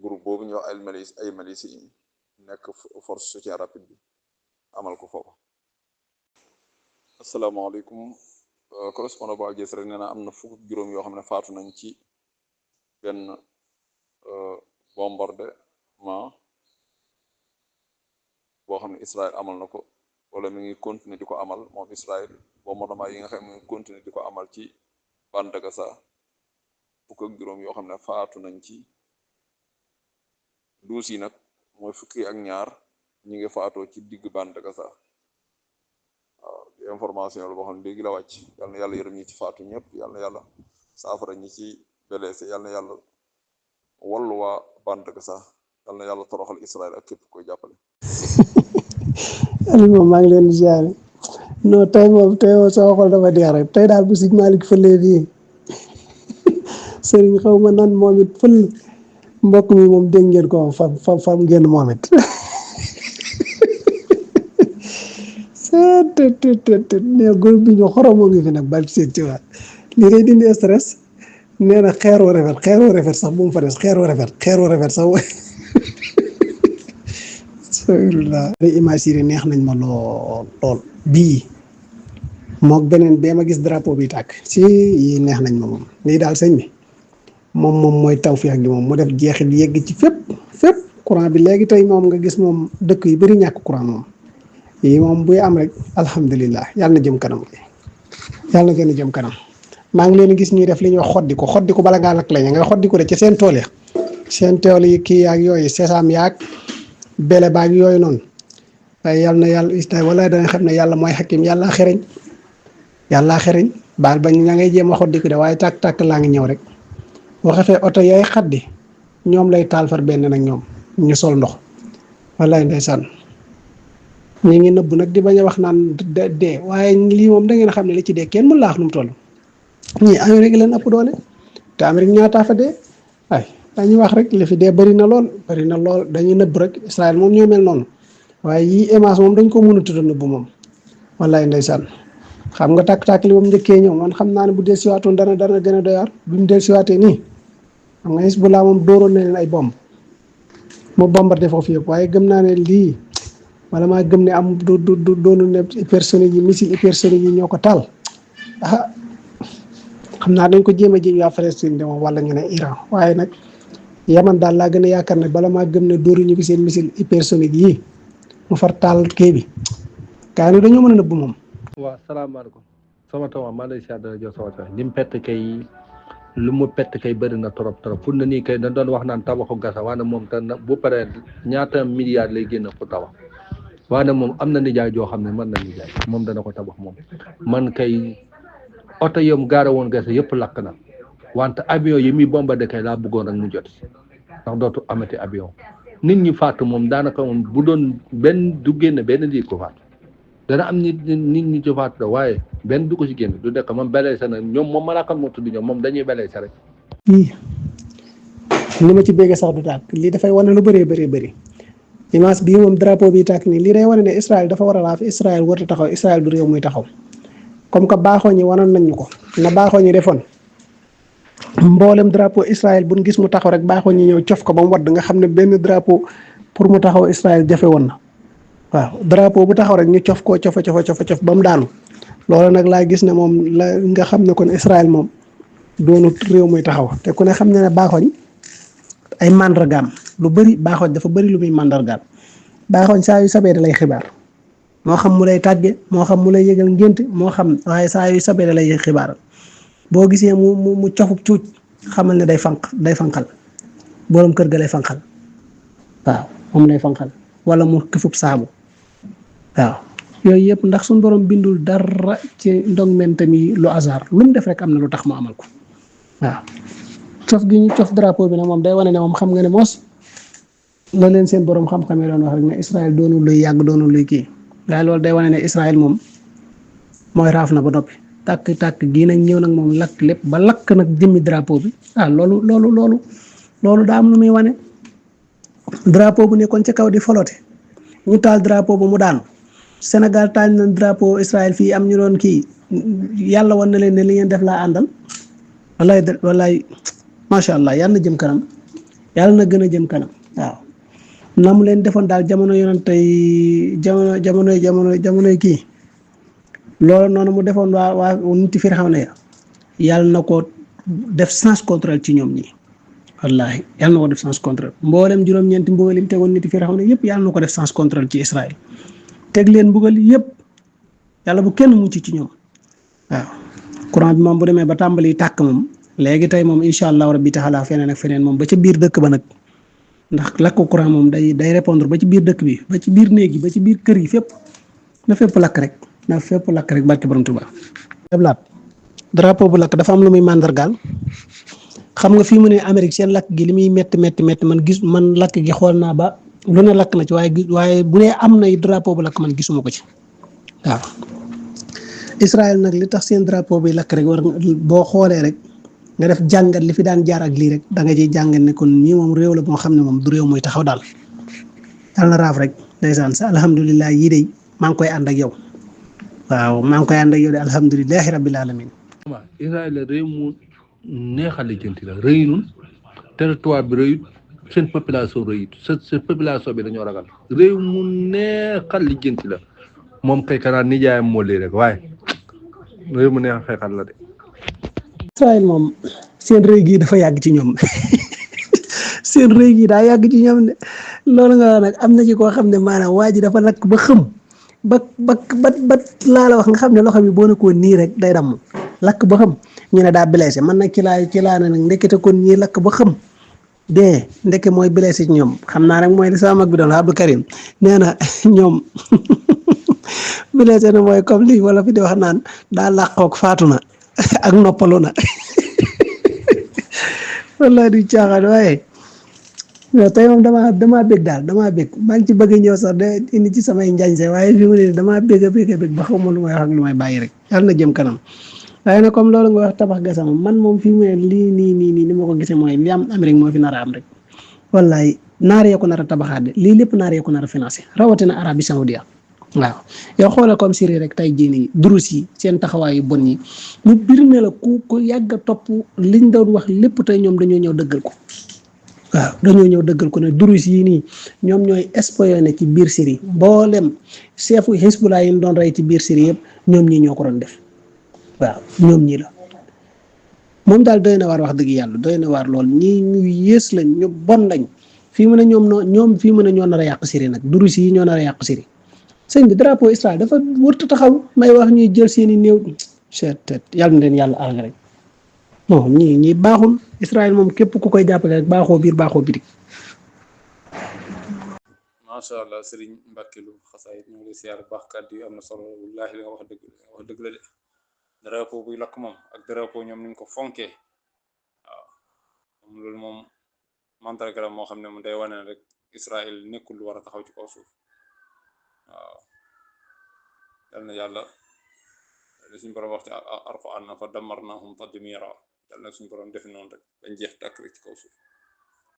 groupe boobu ñoo ay milices yi nekk force soutien rapide bi amal ko foofu. asalaamaaleykum correspondant bu Algérie rek nee na am na fukk juróom yoo xam ne faatu nañ ci benn bombardement boo xam ne Israël amal na ko wala mi ngi continuer di ko amal moom Israël bombardement yi nga xam ne mi ngi continuer di ko amal ci bande de Gaza fukk ak juróom yoo xam ne faatu nañ ci 12 yi nag mooy fukki ak ñaar ñi ngi faatoo ci digg bande de Gaza waaw information la boo xam ne léegi la wàcc yal na yàlla yërëm ñi ci faatu ñëpp yal na yàlla saafara ñi ci blessé yal na yàlla wallu waa bande de Gaza yal na yàlla toroxal Israël ak képp koy jàppale. Aliou moom maa ngi leen di ziare non tey moom sama xol dafa deex rek tey daal bu si Malick fëlee fii sëriñ xaw ma nan moom it fël mbokk mi moom dégg ngeen ko fam ngeen moom it ne groupe bi ñu xoromoo ngi fi nag bal seet ci waat li ngay dindi stress nee na xeer wu rafet sax bu mu fa des xeer wu rafet sax alhamdulilah image yi neex nañ ma lool bii mook beneen bee ma gis drapeau bi tàkk si yi neex nañ ma moom lii daal sëñ bi moom mooy tawfeex gi moom mu def jeexit yegg ci fépp courant bi léegi tey moom nga gis moom dëkk yu bari ñàkk courant moom yi moom buy am rek alhamdulilah yàlla na jëm kanam yàlla na gën a jëm kanam maa ngi leen gis ñuy def li ñuy wax xoddi ko bala ngaa lakk lañ nga xoddi ko de ci seen tool yi kii yaag yooyu sesam yaag bele baag yooyu noonu waaye yàlla na yàlla wala danga xam ne yàlla mooy xakim yàlla xereñ baal ba ña ngay jéem a xoddi ko de waaye tàkk laa ngi ñëw rek boo xefee oto yaay xaddi ñoom lay taal far benn nag ñoom ñu sol ndox wallaay ndeysaan ñu ngi nëbb nag di bañ a wax naan dee waaye lii moom da ngeen xam ne li ci dee kenn mën laax nu mu toll ñii Amérique leen ëpp doole te Amérique ñaataa fa dee ay dañuy wax rek li fi dee bëri na lool dañuy nëbb rek Israël moom ñoo mel noonu waaye yii émence moom dañ ko mën a tudd nëbb moom wallaay ndeysaan xam nga tàkk-tàkk li moom njëkkee ñëw man xam naa ne bu dee siwaatoon dana gën a doyaar bu ñu dee siwaatee nii xam nga Hezbollah moom dóoroon na leen ay bomb mu bombardé foofu yëpp waaye gëm naa ne lii wala maa gëm ne am du doonu ne hypersonique yi missile hypersonique yi ñoo ko taal ah xam naa dañ ko jéem a ji waa Palestine de moom wala ñu ne Iran waaye nag Yaman daal laa gën a yaakaar ne bala maa gëm ne dóoruñu fi seen missile hypersonique yii mu far taal kii bi gaa yi dañoo mën a nëbb moom. waaw salaamaaleykum sama taw maa lay siyaat dana jox sama taw li mu pett kay lu mu pett kay bëri na trop pour na nii kay dañ doon wax naan tabaxu gasa waaye moom te bu paree ñaata milliards lay génn pour tabax waaye moom am na nijaay joo xam ne mën na nijaay moom dana ko tabax moom man kay oto yom gaara woon gasa yëpp lakk na wante avion yi muy bombardé kay laa bëggoon rek mu jot ndax dootu amati avion nit ñi faatu moom daanaka moom bu doon benn du génn benn lii ko faatu dana am nit ñi ci faatu da waaye benn du ko ci génn du dekk moom belee sa na ñoom moom malaakam moo tudd ñoom moom dañuy belee sa rek li ma ci bégg sax du tàkk lii dafay wane lu bëree bëri image bii moom drapeau bi tàkk nii lii day wane ne Israël dafa war a laaf Israël warut a taxaw Israël du réew muy taxaw comme que baaxoo ñi wanoon nañ ñu ko na baaxoo ñi defoon mboolem drapeau Israël buñ gis mu taxaw rek baaxoo ñi ñëw cof ko ba mu wadd nga xam ne benn drapeau pour mu taxaw Israël jafe woon na waaw drapeau bu taxaw rek ñu cof koo cof ba mu daanu loolu nag laa gis ne moom la nga xam ne kon Israël moom doonut réew muy taxaw te ku ne xam ne baaxooñ ay màndargaam lu bëri baaxooñ dafa bëri lu muy màndargaam baaxooñ saa yu sabee da lay xibaar moo xam mu lay tàgge moo xam mu lay yëgal ngént moo xam waaye saa yu sabee da lay xibaar boo gisee mu cofub cuuc xamal ne day fanqal borom kër ga lay fanqal waaw moom lay fanqal wala mu këfub saabu waaw yooyu yëpp ndax suñu borom bindul dara ci ndong mentam yi lu hasard lu mu def rek am na lu tax mu amal ko waaw cof gi ñu cof drapeau bi nag moom day wane ne moom xam nga ne moos la leen seen borom xam-xam yi doon wax rek ne Israël doonul luy yàgg doonul luy kii waaye loolu day wane ne Israël moom mooy raaf na ba noppi tàkk gii nag ñëw nag moom lakk lépp ba lakk nag jëmmi drapeau bi loolu daa am lu muy wane drapeau bu nekkoon ca kaw di folote ñu taal drapeau ba mu daanu Sénégal taal na drapeau Israël fii am ñu doon kii yàlla wan na leen ne li ngeen def laa àndal wallaay macha allah yàlla na jëm kanam yàlla na gën a jëm kanam waaw na mu leen defoon daal jamono yonentay jamonoy kii loolu noonu mu defoon waa niti Firawna ya yàlla na ko def sens contraire ci ñoom ñi wallahi yàlla na ko def sens contraire mboolem juróom-ñeenti mbugal yi mu tegoon niti Firawna yëpp yàlla na ko def sens contraire ci Israël teg leen mbugal yëpp yàlla bu kenn mucc ci ñoom waaw courant bi moom bu demee ba tàmbali tàkk moom léegi tey moom incha allah rabbi taala feneen ak feneen moom ba ca biir dëkk ba nag ndax lakk courant moom day répondre ba ci biir dëkk bi ba ci biir néeg yi ba ci biir kër yi fépp na fépp lakk rek barke borom Tuubaa eblaat drapeau bu lakk dafa am lu muy màndargaal xam nga fii mu ne Amérique seen lakk gi li muy métti man lakk gi xool naa ba lu ne lakk na ci waaye bu ne am na drapeau bu lakk man gisuma ko ci waaw Israël nag li tax seen drapeau bi lakk rek war boo xoolee rek nga def jàngat li fi daan jaar ak lii rek da nga ciy jàngat ne kon nii moom réew la moo xam ne moom du réew muy taxaw daal yàlla na raaf rek ndeysaan sa alhamdulilah yii de maa ngi koy ànd ak yow waaw maa ngi koy ànd ak yow de alhamdulilahi rabbil alamin waaw Israël réew mu neexal lijjanti la rëyinul territoire bi rëyut seen population rëyut seen population bi dañoo ragal réew mu neexal lijjanti la moom kay kanaan nijaayam moo lii rek waaye réew mu neexal xeexal la de Israël moom seen rëy gi dafa yàgg ci ñoom seen rëy gi daa yàgg ci ñoom de loolu nga wax nag am na ci koo xam ne maanaam waa ji dafa lakk ba xëm ba laa la wax nga xam ne loxo bi boo ne ko nii rek day damm lakk ba xam ñu ne daa blessé man nag ci laa ne nag ndekete kon ñii lakk ba xam dee ndeke mooy blessé ci ñoom xam naa rek mooy li sama mag bi doon Abdou Karim nee na ñoom blessé na mooy comme lii wala fi di wax naan daa làqoog faatu na ak noppalu na wallahi du caaxaan waaye yow tey moom damaa bég daal maa ngi ci bëgg ñëw sax de indi ci samay njañse waaye fi mu ne damaa bég ba xaw ma lu may wax ak lu may bàyyi rek yàlla na jëm kanam waaye nag comme loolu nga wax tabax gasama man moom fi mu ne lii nii ni ma ko gisee mooy li am Amérique moo fi nar a am rek wallahi naar yee ko nar a tabaxaat de lii lépp naar yee ko nar a financé rawatina Arabie Saoudite waaw yow xoolal comme Syrie rek tey jii nii durus yi seen taxawaay yu bon yi mu bir ne la ku yàgg a topp liñ doon wax lépp tey ñoom dañoo ñëw dëggal ko waaw dañoo ñëw dëggal ko ne durus yi nii ñoom ñooy espionné ci biir Syrie mboolem chefu Hezbollah yi ñu doon rey ci biir Syrie yëpp ñoom ñii ñoo ko doon def waaw ñoom ñii la moom daal doy na waar wax dëgg yàlla doy na waar lool ñii ñu yées lañ ñu bon lañ fii mu ne ñoom fii mu ne ñoo nar a yàq Syrie nag durus yi ñoo nar a yàq Syrie sëñ bi drapeau Israël dafa wërta taxaw may wax ñuy jël seeni néew tet yàlla na leen yàlla àll rek non ñii baaxul Israël moom képp ku koy jàppale rek baaxoo biir baaxoo bitik. macha allah Serigne Mbacke Lo xasaayit ñu ngi lay siyaar baax kàddu yi am na solo wallaahi li nga wax dëgg la de drapeau buy lakk moom ak drapeau ñoom niñ ko fonkee waaw moom loolu moom mandarga la moo xam ne moom day wane ne rek Israël nekkul lu war a taxaw ci kaw suuf waaw yal na yàlla li suñu borom wax ci Alxuraan na fa dammarnaahum tadmiira yal na suñu borom defe noonu rek dañ jeex tàkk rek ci kaw suuf.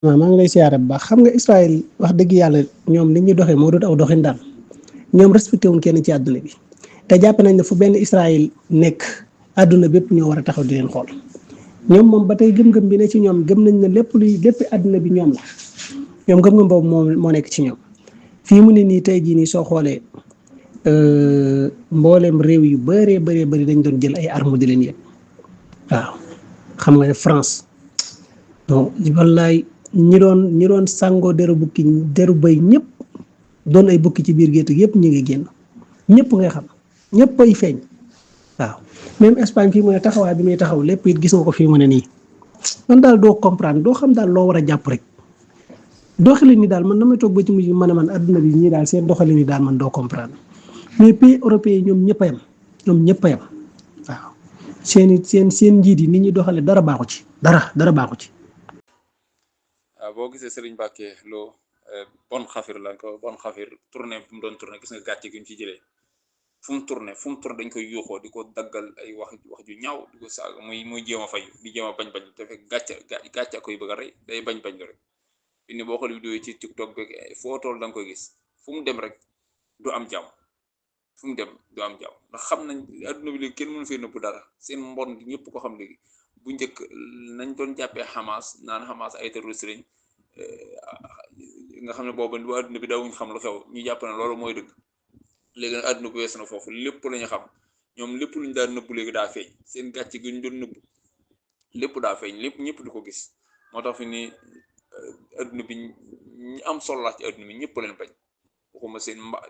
waaw maa ngi lay siyaare bu baax xam nga Israël wax dëgg yàlla ñoom li ñuy doxee moo doon aw doxin daal ñoom respecté wuñ kenn ci àdduna bi te jàpp nañ ne fu benn Israël nekk àdduna bépp ñoo war a taxaw di leen xool ñoom moom ba tey gëm-gëm bi ne ci ñoom gëm nañ ne lépp àdduna bi ñoom la ñoom gëm-gëm boobu moo nekk ci ñoom fii mu ne nii tey jii nii soo xoolee mboolem réew yu bëree bëri dañ doon jël ay armes di leen yëg waaw xam nga ne France donc wallaay ñi doon sangoo deru bukki deru bëy ñëpp doon ay bukki ci biir gétt yëpp ñu ngi génn ñëpp ngay xam ñëpp ay feeñ waaw même Espagne fii mu ne taxawaay bi muy taxaw lépp it gis nga ko fii mu ne nii man daal doo comprendre doo xam daal loo war a jàpp rek doxalin ni daal man damay toog ba ci mujj man adduna bi ñii daal seen doxalin ni daal man doo comprendre mais pays européens ñoom ñëpp a yem waaw seen njiit yi nit ñi doxale dara baaxu ci dara baaxu ci. waaw boo gisee Serigne Mbacke Lo bon xafir la ko bon xafir tournée bu mu doon tourné gis nga gàcce gi ñu ci jëlee fu mu tourné dañ koy yuuxoo di ko daggal ay wax ju ñaaw di ko saaga muy jéem a fay di jéem a bañ te fekk gàcce koy bëgg a rey day bañ lu rek fi ni boo xoolee vidéo yi ci TikTok beeg foo tool da nga koy gis fu mu dem rek du am jàmm ndax xam nañ adduna bi léegi kenn mënu fee nëbbu dara seen mbon gi ñëpp ko xam léegi bu njëkk nañ doon jàppee Hamas naan Hamas ay terroriste lañ nga xam ne boobu bu adduna bi daawuñ xam lu xew ñu jàpp ne loolu mooy dëgg léegi nag adduna bi wees na foofu lépp la ñu xam ñoom lépp luñ daan nëbbu léegi daa feeñ seen gàcce gi ñu doon nëbbu lépp daa feeñ lépp ñëpp di ko gis moo tax fi ni adduna bi ñi am solo la ci adduna bi ñëpp leen bañ waxuma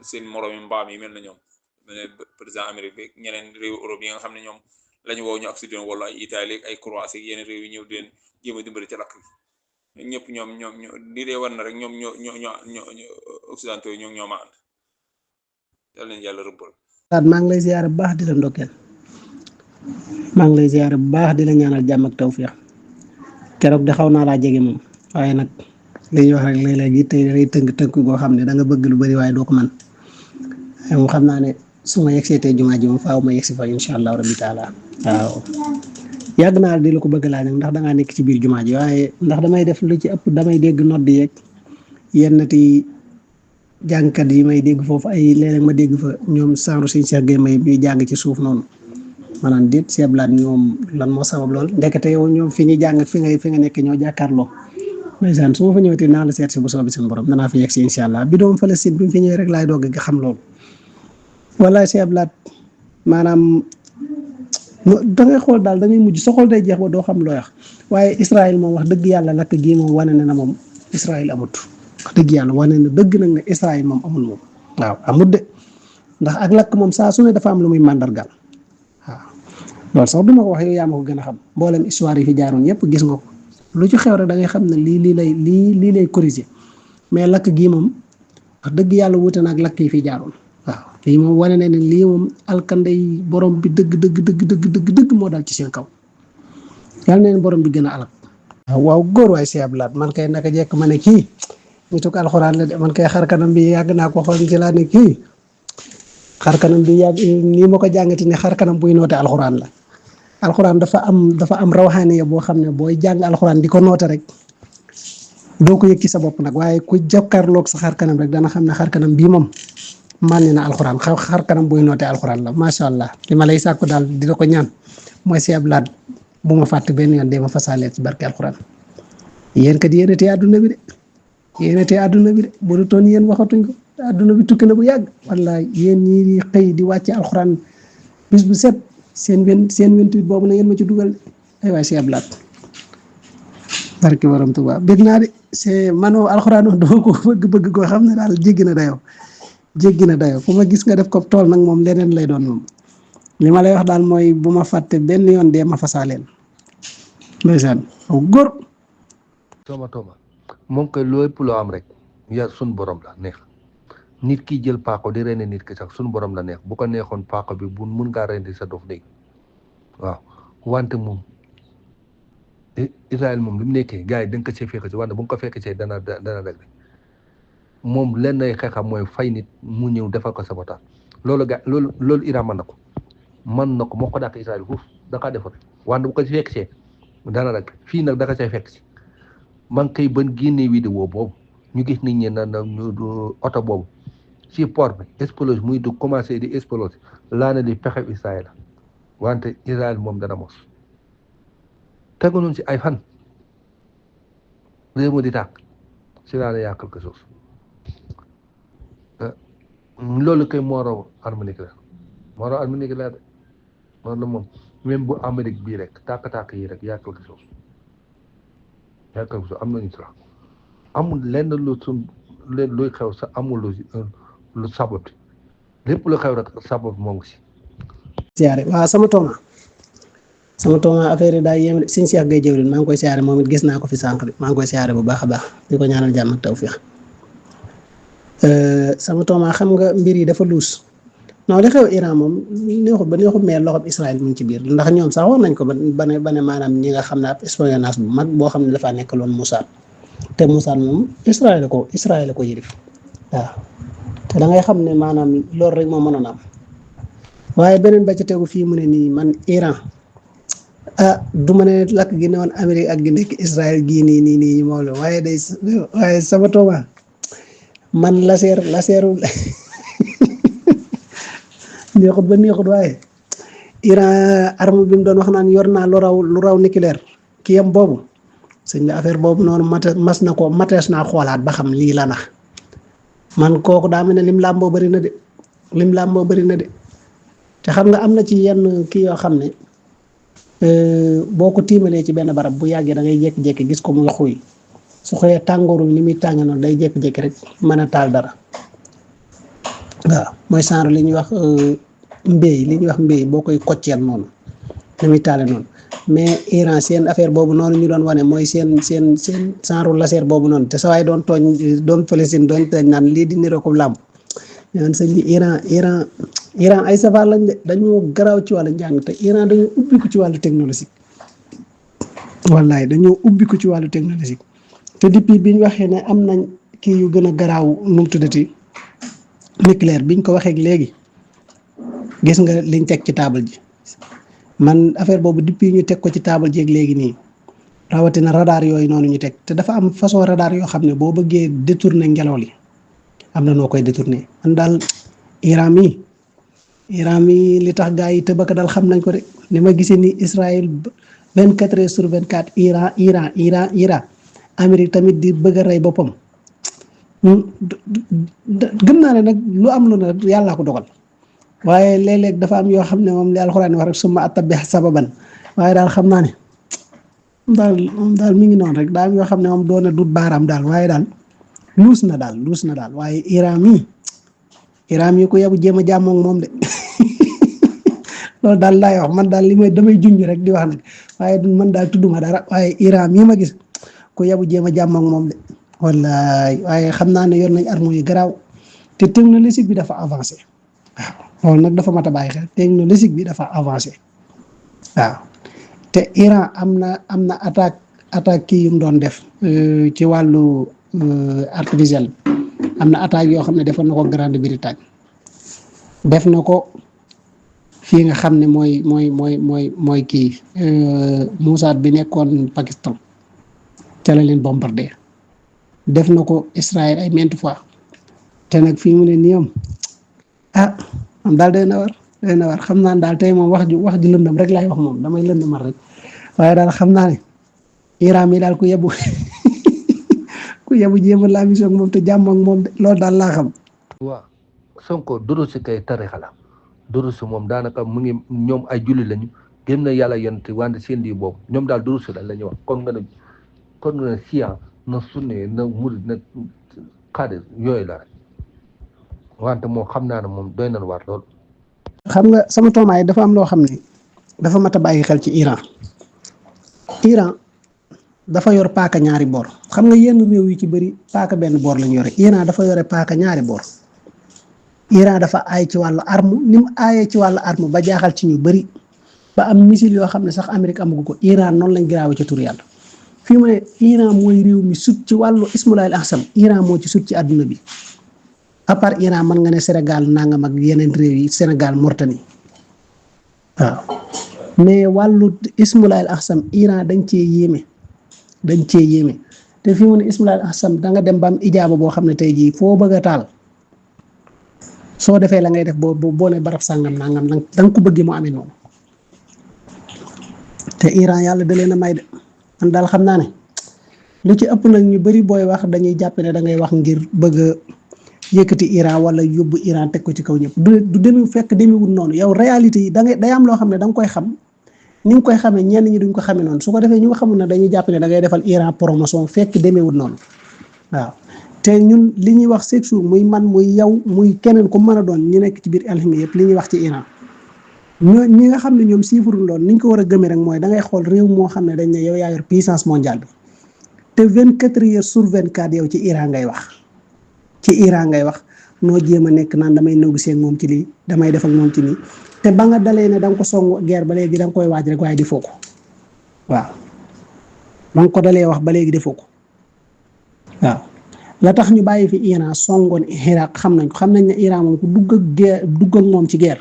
seen moroomi mbaam yi mel na ñoom mel ne président Amérique bi ñeneen réewu Europe yi nga xam ne ñoom lañu woo ñu accident wala ay Italie ay Croatie yeneen réew yi ñëw di leen jéem a dimbali ci lakk bi ñëpp ñoom lii dee war na rek ñoom ñoo occidentaux yi ñoo ma ànd yal nañu yàlla rëbbal. maa ngi lay ziyaare bu baax di la ndokkeel maa ngi lay ziyaare bu baax di la ñaanal jàmm ak tawfiix keroog de xaw naa laa jege moom waaye nag li ñuy wax rek léeg-léeg it tey day tënk goo xam ne da nga bëgg lu bari waaye doo ko mën moom xam naa ne su ma yegsee tey jumaa ji moom faaw ma yegsi fa incha allah rabbi taala waaw yàgg naa di la ko bëgg laa nag ndax da ngaa nekk ci biir jumaa ji waaye ndax damay def lu ci ëpp damay dégg nodd yeeg yennati jàngkat yi may dégg foofu ay léeg-léeg ma dégg fa ñoom sanru sëñ Cheikh Gueye may ñuy jàng ci suuf noonu maanaam déet seeblaat ñoom lan moo sabab lool ndekete yow ñoom fi ñuy jàng fi nga nekk ñoo jàkkaarloo ndeysaan su ma fa ñëwee naa la seet si bu soobee seen borom danaa fi yegg si incha allah bi doom Palestine bi mu fi ñëwee rek laay doog a xam loolu wallaay seeblaat maanaam da ngay xool daal da ngay mujj sa xool day jeex ba doo xam looy wax waaye Israël moom wax dëgg yàlla lakk gii moom wane na moom Israël amut wax dëgg yàlla wane na dëgg nag ne Israël moom amul moom waaw amut de ndax ak lakk moom saa su ne dafa am lu muy màndargaal waaw loolu sax du ma ko wax yow yaa ma ko gën a xam mboolem histoire yi fi jaaroon yëpp gis nga ko lu ci xew rek da ngay xam ne lii lay corriger mais lakk gii moom wax dëgg yàlla wuute na ak lakk yi fi jaaroon waaw lii moom wane na ne lii moom alkanday borom bi dëgg moo dal ci seen kaw yàlla na leen borom bi gën a alak waaw góor waay si ablaat man kay naka jekk ma ne kii ñu tukk alxuraan la de man kay xarkanam bi yàgg naa ko xool ci laa ne kii xarkanam bi yàgg nii ma ko jàngati ne xarkanam buy noote alxuraan la alxuraan dafa am rawxaaniya boo xam ne booy jàng alxuraan di ko noote rek doo ko yëg ci sa bopp nag waaye ku jàkkaarloog sa xarkanam rek dana xam ne xarkanam bii moom mànni na alxuraan xarkanam buy noote alxuraan la macha allah li ma lay sàkku daal di la ko ñaan mooy si ablaat bu ma fàtte benn yoon de ma fasaalee ci barke alxuraan yéen kat yéen a tee àdduna bi de yéen a tee àdduna bi de bu du toon yéen waxatuñ ko àdduna bi tukki na bu yàgg wallaay yéen ñii di xëy di wàcce alxuraan bis bu set seen 28 boobu na ngeen ma ci dugal de ay waay si ablaat barki borom Tuubaa bëgg naa de c'est manoo alxuraan wax dama ko bëgg koo xam ne daal jéggi na dayoo fu ma gis nga def ko tool nag moom leneen lay doon moom li ma lay wax daal mooy bu ma fàtte benn yoon dee ma fasaaleen ndeysaan aw góor tooma moom koy lépp loo am rek ya sun borom la neex nit ki jël paako di rendi nit ki sax sun borom la neex bu ko neexoon paako bi bu mun ngaa rendi sa dof léegi waaw wante moom Israël moom li mu nekkee gars yi da nga ko see fekk si wante bu nga ko fekk see dana rek moom lenn ay xeexam mooy fay nit mu ñëw defal ko sabotage loolu Iran mën na ko moo ko dàq Israël foofu da kaa defoon wante bu ko si fekk see dana rek fii nag da ko see fekk si man kay ban génnee vidéo boobu ñu gis nit ñi na oto boobu ci port bi explose muy du commencé di explose laa ne di pexe Israël la wante Israël moom dana mos tegu noonu si ay fan réew ma di tàkk si laa ne yaa quelque chose loolu kay moo raw arme nucléaire de noonu la moom même bu Amérique bii rek tàkk-tàkk yi rek yaa quelque chose am nañu sax amul lenn luy xew sa amul lu sabab lépp lu xew rek sabab moo ngi si. siyaare waaw sama tooma affaire yi daal yéem de Sëñ Cheikh Gueye jëwrin maa ngi koy siyaare moom it gis naa ko fi sànq de maa ngi koy siyaare bu baax a baax di ko ñaanal jàmm ak tawfiix sama tooma xam nga mbir yi dafa luus non li xew Iran moom neexut mais loxob Israël mu ngi ci biir ndax ñoom sax war nañ ko ba ne maanaam ñi nga xam ne ab espionnage bu mag boo xam ne dafaa nekk loon Mossad te Mossad moom Israël ko yërif waaw te da ngay xam ne maanaam loolu rek moo mënoon am waaye beneen ba ci tegu fii mu ne nii man Iran du ma ne lakk gi ne woon Amérique ak gi nekk Israël gii nii moom la waaye sama tooma man laseeru neexut waaye Iran arme bi mu doon wax naan yor naa lu raw nucléaire ki yam boobu sëñ bi affaire boobu noonu matees naa xoolaat ba xam lii la nax man kooku daa mel ne lim làmboo bëri na de te xam nga am na ci yenn kii yoo xam ne boo ko tiimalee ci benn barab bu yàggee da ngay jékki-jékki gis ko muy xuy su xëyee tàngooru ni muy tàng noonu day jékki-jékki rek mën a taal dara waaw mooy genre li ñuy wax mbéy boo koy kocceel noonu ni muy taale noonu mais Iran seen affaire boobu noonu ñu doon wane mooy seen genre laser boobu noonu te sa waay doon Palestine doon tooñ naan lii di niroo ko làmp ñaan sëñ bi Iran ay safar lañ de dañoo garaaw ci wàllu njàng te Iran dañoo ubbiku ci wàllu technologie wallaay dañoo ubbiku ci wàllu technologie te depuis bi ñu waxee ne am nañ kii yu gën a garaaw nu mu tuddati nucléaire biñ ko waxee léegi gis nga liñ teg ci table ji man affaire boobu depuis ñu teg ko ci table ji ak léegi nii rawatina radar yooyu noonu ñu teg te dafa am façon radar yoo xam ne boo bëggee détourner ngelaw li am na noo koy détourner man daal Iran mi li tax gaa yi tëbaka daal xam nañ ko de ni ma gisee ni Israël 24 heures sur 24 Iran Amérique tamit di bëgg a rey boppam gëm naa ne nag lu am lu ne yàllaa ko dogal waaye léeg-léeg dafa am yoo xam ne moom li alxuraan wax rek summa attabi' sababan waaye daal xam naa ne daal mi ngi noonu rek daal yoo xam ne moom doon na dut baaraam daal waaye daal luus na daal waaye Iran mi ko yabu jéem a jàmmoog moom de loolu daal laay wax man daal damay junj rek di wax nag waaye man daal tudduma dara waaye Iran mii ma gis ko yabu jéem a jàmmoog moom de wallaay waaye xam naa ne yor nañ arme yu garaaw te technologie bi dafa avancé waaw loolu nag dafa mat a bàyyi xel technologie bi dafa avancé waaw te Iran am na attaque kii yu mu doon def ci wàllu artificiel am na attaque yoo xam ne defoon na ko Grande-Bretagne def na ko fii nga xam ne mooy kii Mossad bi nekkoon Pakistan ca la leen bombardé def na ko Israël ay maintes fois te nag fii mu ne nii am daal day na war xam naa ne daal tey moom wax ju lëndam rek laay wax moom damay lëndamal rek waaye daal xam naa ne Iran mi daal ku yebu yebu jéem a laa mission ak moom te jàmm ak moom de loolu daal laa xam. waaw Sonko duru si kay tarixa la duru si moom daanaka mu ngi ñoom ay julli lañu gëm na yàlla yonent wante seen di boobu ñoom daal duru si la ñuy wax kon nga ne siya na sunne na murid na xaadir yooyu la rek wante moom xam naa ne moom doy nañ waar lool. xam nga sama toomaay dafa am loo xam ne dafa mat a bàyyi xel ci Iran dafa yor paaka ñaari boor xam nga yenn réew yi ci bëri paaka benn boor lañ yore Iran dafa yore paaka ñaari boor Iran dafa aay ci wàllu arme ni mu aayee ci wàllu arme ba jaaxal ci ñu bëri ba am missile yoo xam ne sax Amérique amagu ko Iran noonu lañ giraawe ci tur yàlla fii mu ne Iran mooy réew mi sut ci wàllu ismulaayil ahsam Iran moo ci sut ci àdduna bi à part Iran mën nga ne Sénégal nangam ak yeneen réew yi Sénégal Mauritanie waaw mais wàllu ismulaayil ahsam Iran dañ cee yéeme te fii mu ne ismulaayil ahsam da nga dem ba am ijaaba boo xam ne tey jii foo bëgg a taal soo defee la ngay def boo ne barab sàngam nangam da nga ko bëggee mu amee noonu te Iran yàlla da leen a may de man daal xam naa ne lu ci ëpp nag ñu bëri booy wax dañuy jàpp ne da ngay wax ngir bëgg a yëkkati Iran wala yóbbu Iran teg ko ci kaw ñëpp du demi fekk demiwul noonu yow réalité yi day am loo xam ne da nga koy xam ni nga koy xamee ñenn ñi duñ ko xamee noonu su ko defee ñu nga xamul ne dañuy jàpp ne da ngay defal Iran promotion fekk demewul noonu waaw te ñun li ñuy wax chaque jour muy man muy yow muy keneen ku mën a doon ñu nekk ci biir alximi yëpp li ñuy wax ci Iran ñi nga xam ne ñoom siifuru loon ni ñu ko war a gëmee rek mooy da ngay xool réew moo xam ne dañ ne yow yaa yor puissance mondiale bi te 24 heures sur 24 yow ci Iran ngay wax noo jéem a nekk naan damay négocier ak moom ci lii damay def ak moom ci nii te ba nga dalee ne da nga ko song guerre ba léegi da nga koy waaj rek waaye defoo ko waaw ba nga ko dalee wax ba léegi defoo ko waaw la tax ñu bàyyi fi Iran songoon Irak xam nañ ne Iran moom ku dugg ak moom ci guerre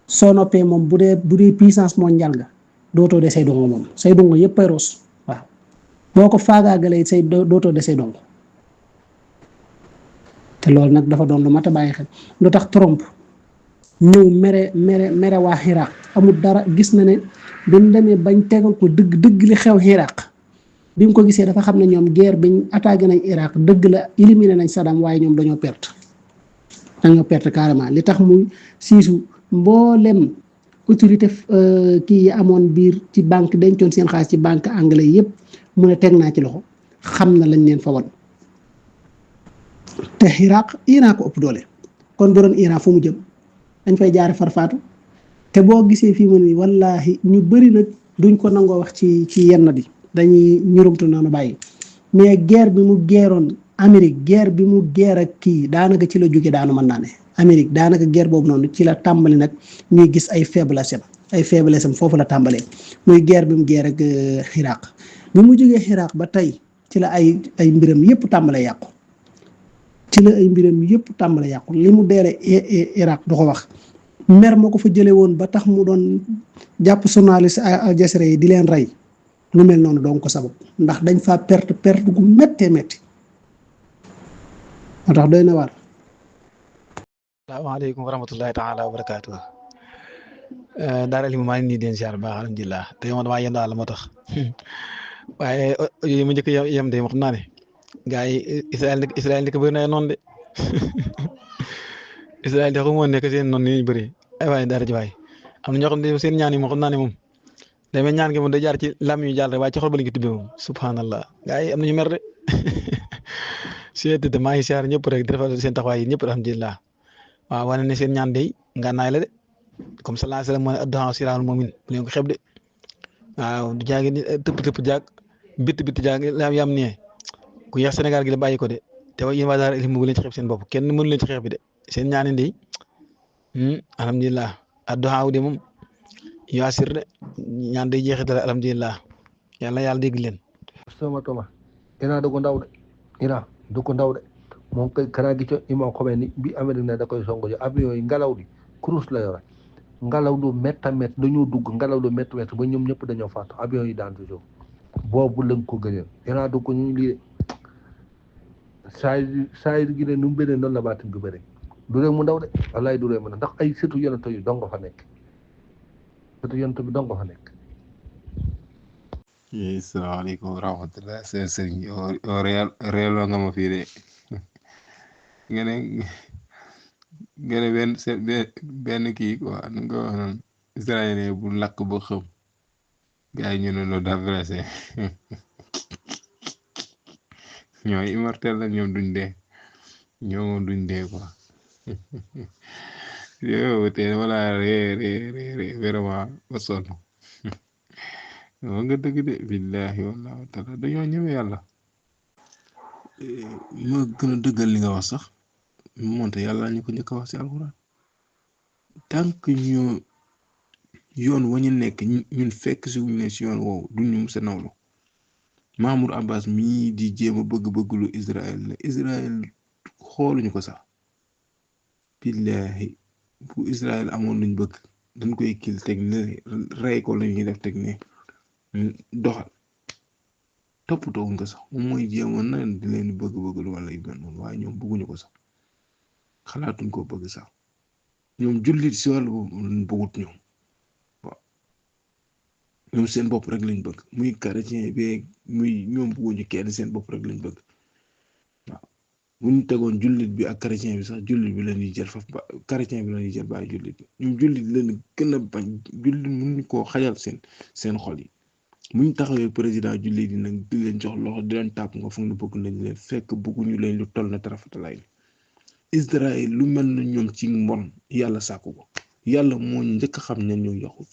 soo noppee moom bu dee puissance mondiale nga dootoo de say dongo moom say dongo yëpp ay roos waaw boo ko faagaagalee say dootoo de say dongo te loolu nag dafa doon lu mat a bàyyi xel lu tax Trump ñëw mere waa Irak amul dara gis na ne bi mu demee bañ tegal ko dëgg li xew Irak bi mu ko gisee dafa xam ne ñoom guerre biñ attaqué nañ Irak dëgg la éliminé nañ Saddam waaye ñoom dañoo perte carrément li tax muy siisu mboolem autorité kii yi amoon biir ci banque dencoon seen xaalis ci banque anglais yëpp mu ne teg naa ci loxo xam na lañ leen fa won te Iran ko ëpp doole kon bu doon Iran fu mu jëm dañ fay jaare farfaatu te boo gisee fii mu ne wallaahi ñu bëri nag duñ ko nangoo wax ci yenn bi dañuy ñurumtu noonu bàyyi mais guerre bi mu geeroon Amérique guerre bi mu geer ak kii daanaka ci la jóge daanu mën naa ne Amérique daanaka guerre boobu noonu ci la tàmbali nag ñuy gis ay faiblesse am foofu la tàmbalee muy guerre bi mu geer ak Irak bi mu jógee Irak ba tey ci la ay mbiram yëpp tàmbale yàqu li mu deele Irak du ko wax mer moo ko fa jële woon ba tax mu doon jàpp journaliste Al Jazeera yi di leen rey lu mel noonu doon ko sabab ndax dañ fa perte gu méttee métti moo tax doy na waar. salaamaaleykum wa rahmatullahi taala wa barakaatu daara li mu maa ngi nii den siyaar baax alhamdulilah te yow damaa yéen daal moo tax waaye yooyu mu njëkk yem de xam naa ne gars yi Israël di ko bëri na noonu de Israël de xamoo nekk seen noonu ni ñu bëri ay waaye daara ji waay am na ñoo xam ne seen ñaan yi moom xam naa ne moom damay ñaan gi moom day jaar ci lam yu jàll rek waaye ci xol ba lañ ko tibbee moom subhanallah gars yi am nañu mer de seet maa ngi siyaar ñëpp rek di defal seen taxawaay yi ñëpp alhamdulilah waaw wane ne seen ñaan day ngànnaay la de comme sallallahu alayhi wa sallam moo ne adduhaa silaaxul mu'min bu leen ko xeeb de waaw du jaagi ni tëpp jaag bitt jaag yam nii ku yeex Sénégal gi la bàyyi ko de te yéen waa daara ilmu bu leen ci xeeb seen bopp kenn mënu leen ci xeeb bi de seen ñaan day alhamdulilah adduhaa de moom yaasir de ñaan day jeexital alhamdulilah yàlla dégg leen. sama toma Iran du ko ndaw de moom kay kanaa gi co ima xamee ni bi Amérique ne da koy songo jo avion yi ngelaw li cruise la yore ngelaw lu métta mett dañoo dugg ngelaw lu métta mett ba ñoom ñëpp dañoo faatu avion yi daan toujours boobu lañ ko gëneel Iran du ko ñu lii saa gi ne nu mu bëree noonu la baatin bi bëri du ree mu ndaw de wallaay du ree mu ndax ay sëtu yonent yu dong fa nekk. Assalamualaikum warahmatullahi sëriñ yow réeloo nga ma fii de nga ne nga ne benn kii quoi nu nga ko wax noonu israélien bu lakk ba xëm gars yi ñu ne loolu dafa blessé ñooy immortel la ñoom duñ dee ñoom duñ dee quoi yow te wala ree vraiment ba sonn nga dëgg de billahi wallahu taala dañoo ñëwee yàlla ma gën a dëggal li nga wax sax moonte yàlla ñu ko njëkk a wax ci alxuraan tant que ñu yoon wa ñu nekk ñun fekk si wuñ ne si yoon woowu duñu musa nawlu Mahmoud Abbas mii di jéem a bëgg-bëgg lu Israël la Israël xooluñu ko sax billahi bu Israël amoon luñ bëgg dañ koy kil teg ne rey ko lañuy def teg ne doxal toppatoo wuñ ko sax moom mooy jéemoon na di leen bëgg-bëgg lu wala yu mel noonu waaye ñoom bëgguñu ko sax xalaatuñ koo bëgg sax ñoom jullit si wàllu luñ bëggut ñoom waaw ñoom seen bopp rek lañ bëgg muy chrétien bi muy ñoom bëgguñu kenn seen bopp rek lañ bëgg waaw bu ñu tegoon jullit bi ak chrétien bi sax jullit bi la ñuy jël faf ba chrétien bi la ñuy jël bàyyi jullit bi ñoom jullit leen gën a bañ jullit mënuñu koo xajal seen xol yi muñ taxawee président jullit yi nag di leen jox loxo di leen tàpp nga foog ne bëgg nañ leen fekk bëgguñu leen lu toll na tarafatalaay Israël lu mel na ñoom ci mbon yàlla sàkku ko yàlla moo njëkk a xam ñan ñoo yaxut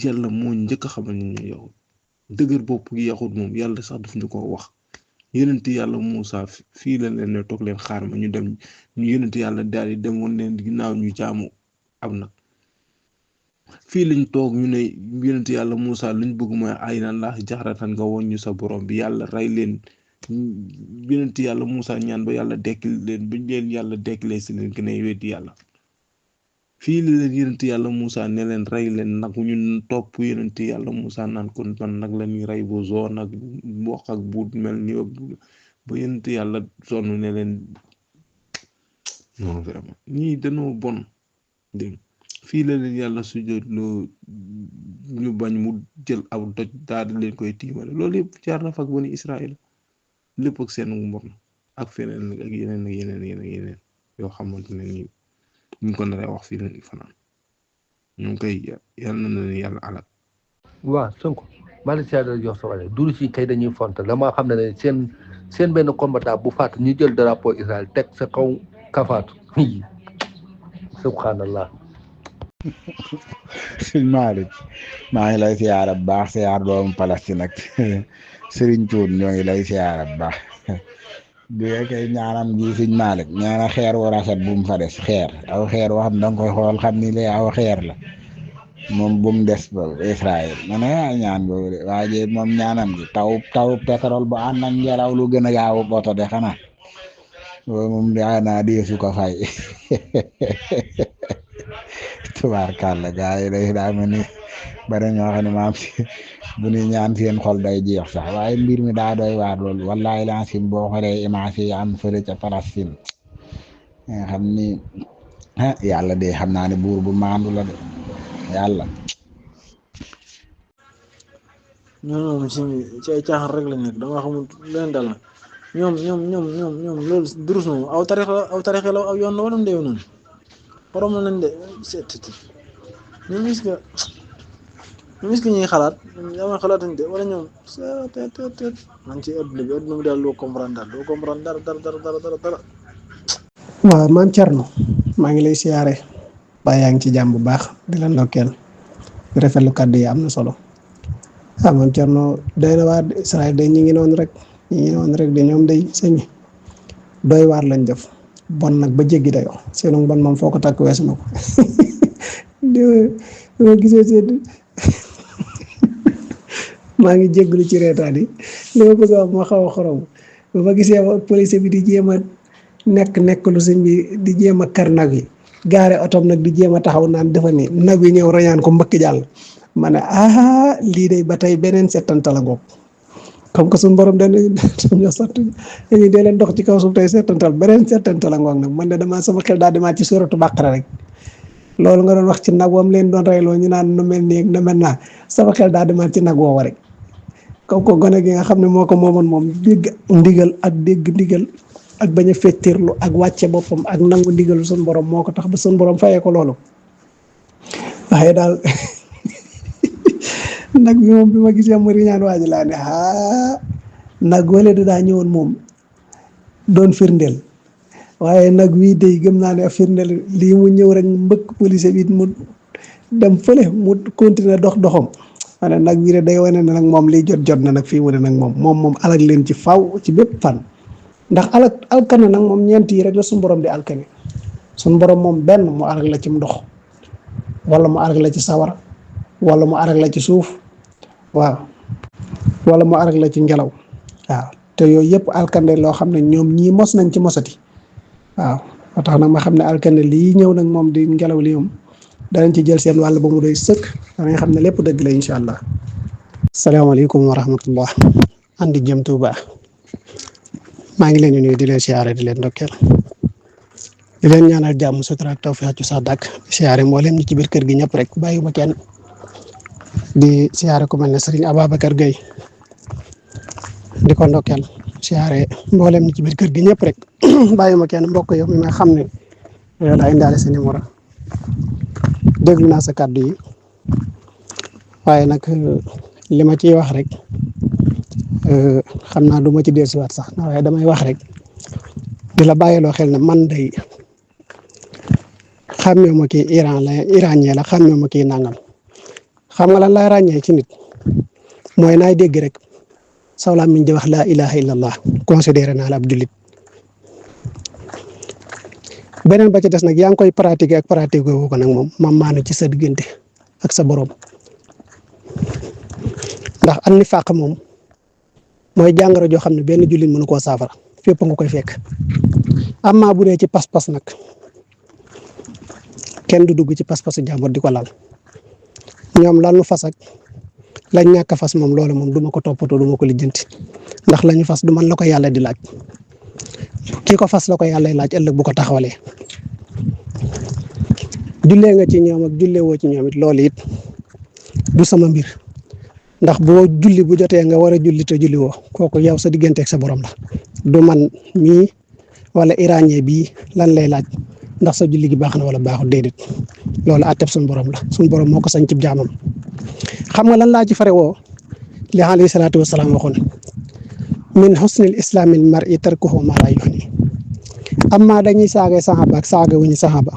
yàlla moo njëkk a xam ñan ñoo yaxut dëgër bopp gi yaxut moom yàlla sax daf ñu ko wax yonent yàlla Muusa fii la leen ne toog leen xaar ma ñu dem ñu yonent yàlla daal di dem woon leen ginnaaw ñu jaamu am nag fii lañ toog ñu ne yonent yàlla Muusa luñ bëgg mooy ay na laa jaxaratan nga woon ñu sa borom bi yàlla rey leen yonent yàlla Muusa ñaan ba yàlla dekkil leen buñ leen yàlla dekkilee si leen gën a weddi yàlla fii la leen yonent yàlla Muusa ne leen rey leen nag ñun topp yonent yàlla Muusa naan kon man nag la ñuy rey bu zoo nag mboq ak buut mel ni ba yonent yàlla sonn ne leen non vraiment ñii dañoo bon dégg fii la leen yàlla sujjóot loo ñu bañ mu jël aw doj daal di leen koy tiimale loolu yëpp jaar na fak bani Israël lépp ak seen mbon ak feneen ak yeneen yoo xamante ne nii ñu ko naree wax fii lañ fanaan ñu ngi koy yàlla na leen yàlla alal. waaw Sonko maa ngi leen di jox sa wàll duru si kay dañuy font damaa xam ne seen benn combattant bu faatu ñu jël drapeau Israël teg sa kaw kafaatu subhanallah. sëñ Malick maa ngi lay siyaara bu baax siyaar doomu Palestine ak Serigne Thioune ñoo ngi lay siyaara bu baax bi kay ñaanam gi sëñ Malick ñaana xeer wu rafet bu mu fa des xeer aw xeer woo xam da nga koy xool xam ni lee aw xeer la moom bu mu des ba Israël ma ne ñaan boobu de waaye moom ñaanam gi taw pétrole bu ànd ak ngelaw lu gën a gaaw oto de xanaa loolu moom daanaa deesu ko fay tubaarkàlla gaa yi day daa mel ni bari ñoo xam ne maam si bu ñuy ñaan seen xol day jeex sax waaye mbir mi daa doy waar loolu wallahi laasim boo xoolee image yi am fële ca Palestine nga xam ni yàlla de xam naa ne buur bu maandu la de yàlla. ñoom moom ci ay caaxaan rek lañ nekk dama xamul leen dal na ñoom loolu durus moom aw tarix la aw yoon la wala mu deew noonu borom na nañ de ñoom est-ce que ñuy xalaat dama xalaatuñ de wala ñoom man ci adduna bi daal doo comprendre dara. waaw maam Thierno maa ngi lay siyaare ba yaa ngi ci jàmm bu baax di la ndokkeel di rafetlu kàddu yi am na solo maam Thierno doy na waar Israël day ñi ngi noonu rek de ñoom day sëñ doy waar lañ def bon nag ba jéggi dayoo seenu bon moom foo ko takk weesu na ko dama gisee seen maa ngi jégglu ci reetaan yi li ma bëgg a wax ma xaw a xorom ba ma gisee police bi di jéem a nekk lu sëñ bi di jéem a kar nag yi gaare otom nag di jéem a taxaw naan dafa ni nag yi ñëw rañaan ko mbëkk jàll ma ne lii day ba tey beneen settantal a ngoog comme que suñu borom dañoo sant dañuy dee leen dox ci kaw suuf tey settantal beneen settantal a ngoog nag man de dama sama xel daal di maa ci suratu Baqara rek loolu nga doon wax ci nag wam leen doon reyloo ñu naan nu mel nii ak nu mel naa sama xel daa demaat ci nag woowa rek comme ko gone gi nga xam ne moo ko moomoon moom dégg ndigal ak dégg ndigal ak bañ a fettirlu ak wàcce boppam ak nangu ndigalu sun borom moo ko tax ba sun borom fayee ko loolu waaye daal nag bi moom bi ma gisee mu riñaan waaji laa ne nag wala daa ñëwoon moom doon firndeel waaye nag wii day gëm naa ne firndeel lii mu ñëw rek mbëkk police bi mu dem fële mu continuer doxam ma ne nag wii de day wane ne nag moom liy jot na nag fii wane nag moom alag leen ci faw ci bépp fan ndax alkane nag moom ñeent yi rek la suñu borom di alkane suñu borom moom benn mu alag la ci ndox wala mu alag la ci sawara wala mu alag la ci suuf waaw wala mu alag la ci ngelaw waaw te yooyu yëpp alkane loo xam ne ñoom ñii mos nañ ci mosati waaw moo tax nag ma xam ne alkane lii ñëw nag moom di ngelaw li moom danañ ci jël seen wàll ba mu doy sëkk danañ xam ne lépp dëgg la incha allah. salaamaaleykum wa rahmatullah. andi jëm Tuuba maa ngi leen di nuyu di leen siyaare di leen ndokkeel di leen ñaanal jàmm sutura ak tawfeex ci sax dàkk siyaare mboolem ñi ci biir kër gi ñëpp rek bàyyiwuma kenn di siyaare ku mel ne Serigne Ababacar Gueye di ko ndokkeel siyaare mboolem ñi ci biir kër gi ñëpp rek bàyyiwuma kenn mbokk yow mi nga xam ne yow daa indaale sa numéro déglu naa sa kàddu yi waaye nag li ma ciy wax rek xam naa du ma ci dellusiwaat sax waaye damay wax rek di la bàyyiloo xel ne man day xàmmee ma kii iranien la xàmmee ma kii nangam xam nga lan lay ràññee ci nit mooy naay dégg rek saw laa miñ di wax laa ilaha illallah considéré naa la ab jullit beneen ba ci des nag yaa ngi koy pratiquer ak pratiquer wu ko nag moom maanu ci sa diggante ak sa borom ndax an ni fàq moom mooy jàngoro joo xam ne benn jullit mënu koo saafara fépp nga koy fekk amma bu dee ci pas-pas nag kenn du dugg ci pas-pasu jàmbur di ko lal ñoom lan nu fas ak lañ ñàkk a fas moom loolu moom du ma ko toppatoo du ma ko lijjanti ndax la ñu fas du man la ko yàlla di laaj ki ko fas la ko yàlla laaj ëllëg bu ko taxawalee jullee nga ci ñoom ak jullee woo ci ñoom it loolu it du sama mbir ndax boo julli bu jotee nga war a julli te julli woo kooku yow sa diggante ak sa borom la du man mii wala iranien bii lan lay laaj ndax sa julli gi baax na wala baaxul déedéet loolu àtteb suñu borom la suñu borom moo ko sañ ci jaamam xam nga lan laa ci fare woo li alayhi salaatu wasalaam waxoon min husnil islamil mar'i tarkuhu ma la yuhni amma dañuy saaga saxaaba ak saaga wuñu saxaaba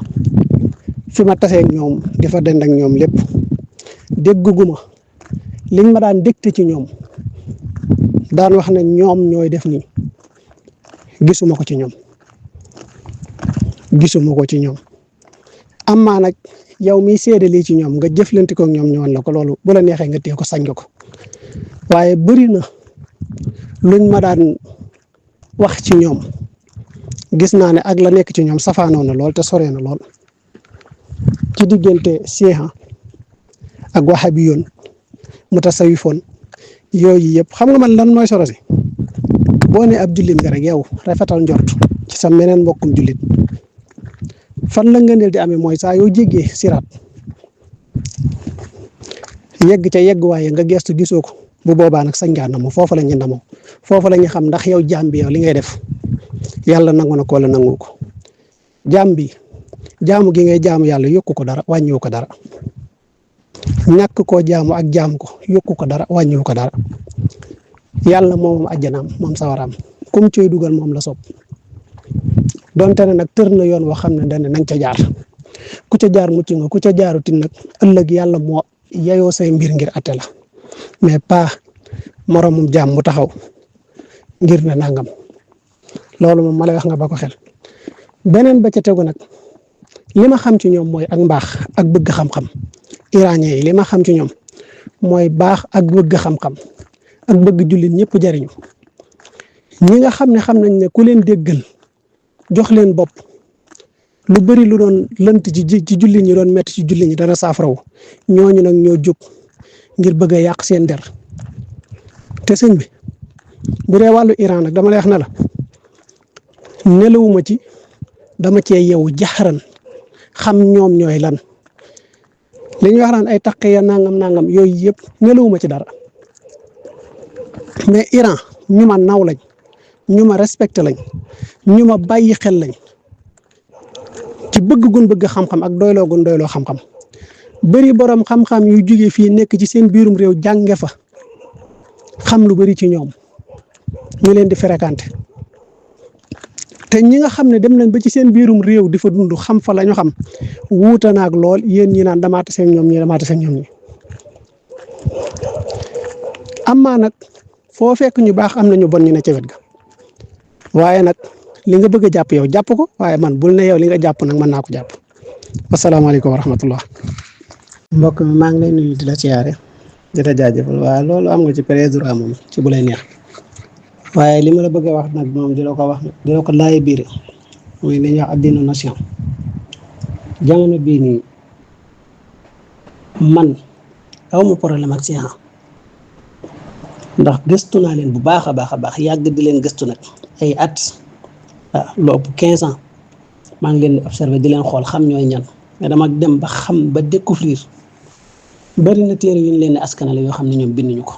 fi ma tasee ak ñoom dafa dend ak ñoom lépp dégguma liñ ma daan dégte ci ñoom daan wax ne ñoom ñooy def nii gisuma ko ci ñoom amma nag yow miy seede lii ci ñoom nga jëflante ko ak ñoom ñëwoon la ko loolu bu la neexee nga téye ko sañ nga ko waaye bëri na luñ ma daan wax ci ñoom gis naa ne ak la nekk ci ñoom safaanoo na lool te sore na lool ci diggante Shi'a ak Wahhabiyoon mutasawifoon yooyu yëpp xam nga man lan mooy soro si boo ne ab jullit nga rek yow rafetal njort ci sa meneen mbokkum jullit fan la ngëneel di amee mooy saa yoo jéggee siraat yegg ca yegg waaye nga gestu gisoo ko bu boobaa nag sañ ngaa namoo foofu la ñu namoo foofu la ñu xam ndax yow jaam bi yow li ngay def yàlla nangu na ko wala nangu ko jaam bi jaamu gi ngay jaamu yàlla yokku ko dara wàññiwu ko dara ñàkk koo jaamu ak jaamu ko yokku ko dara wàññiwu ko dara yàlla moom àjjanaam moom sawaraam kum cooy dugal moom la sopp donte ne nag tër na yoon woo xam ne dana nañ ca jaar ku ca jaar mucc nga ku ca jaarutin nag ëllëg yàlla moo yeyoo say mbir ngir atte la mais pas moromum jaam mu taxaw ngir ne nangam loolu moom ma lay wax nga ba ko xel beneen ba ca tegu nag li ma xam ci ñoom mooy ak mbaax ak bëgg xam-xam iranien yi li ma xam ci ñoom mooy baax ak bëgg xam-xam ak bëgg jullit ñëpp jariñu ñi nga xam ne xam nañ ne ku leen déggal jox leen bopp lu bari lu doon lënt ci jullit ñi doon metti ci jullit ñi dana saafaraw ñooñu nag ñoo jóg ngir bëgg a yàq seen der te sëñ bi bu dee wàllu Iran nag dama lay wax ne la nelawuma ci dama cee yeewu jaxaran xam ñoom ñooy lan li ñuy wax naan ay taqiya nangam yooyu yëpp nelawuma ci dara mais Iran ñu ma naw lañ ñu ma respecté lañ ñu ma bàyyi xel lañ ci bëgg gun bëgg xam-xam ak doyloo gun doyloo xam-xam bëri borom xam-xam yu jóge fii nekk ci seen biirum réew jànge fa xam lu bëri ci ñoom ñu leen di fréquenté te ñi nga xam ne dem nañ ba ci seen biirum réew di fa dund xam fa la ñu xam wuute naag lool yéen ñi naan damaa tase ak ñoom ñi damaa tase ak ñoom ñi amaa nag foo fekk ñu baax am na ñu bon ñu ne ca wet ga waaye nag li nga bëgg a jàpp yow jàpp ko waaye man bul ne yow li nga jàpp nag mën naa ko jàpp asalaamaaleykum wa rahmatullah mbokk mi maa ngi lay nuyu di la siyaare di la jaajëfal waaye loolu am nga ci président moom ci bu lay neex waaye li ma la bëgg a wax nag moom di la ko wax di la ko laaj biir muy li ñuy wax addinu nation jamono bii nii man awma problème ak science ndax gëstu naa leen bu baax a baax yàgg di leen gëstu nag ay at waaw lu ëpp 15 ans maa ngi leen di observé di leen xool xam ñooy ñan mais dama dem ba xam ba découvrir bari na téere yu ñu leen di askanale yoo xam ne ñoom binduñu ko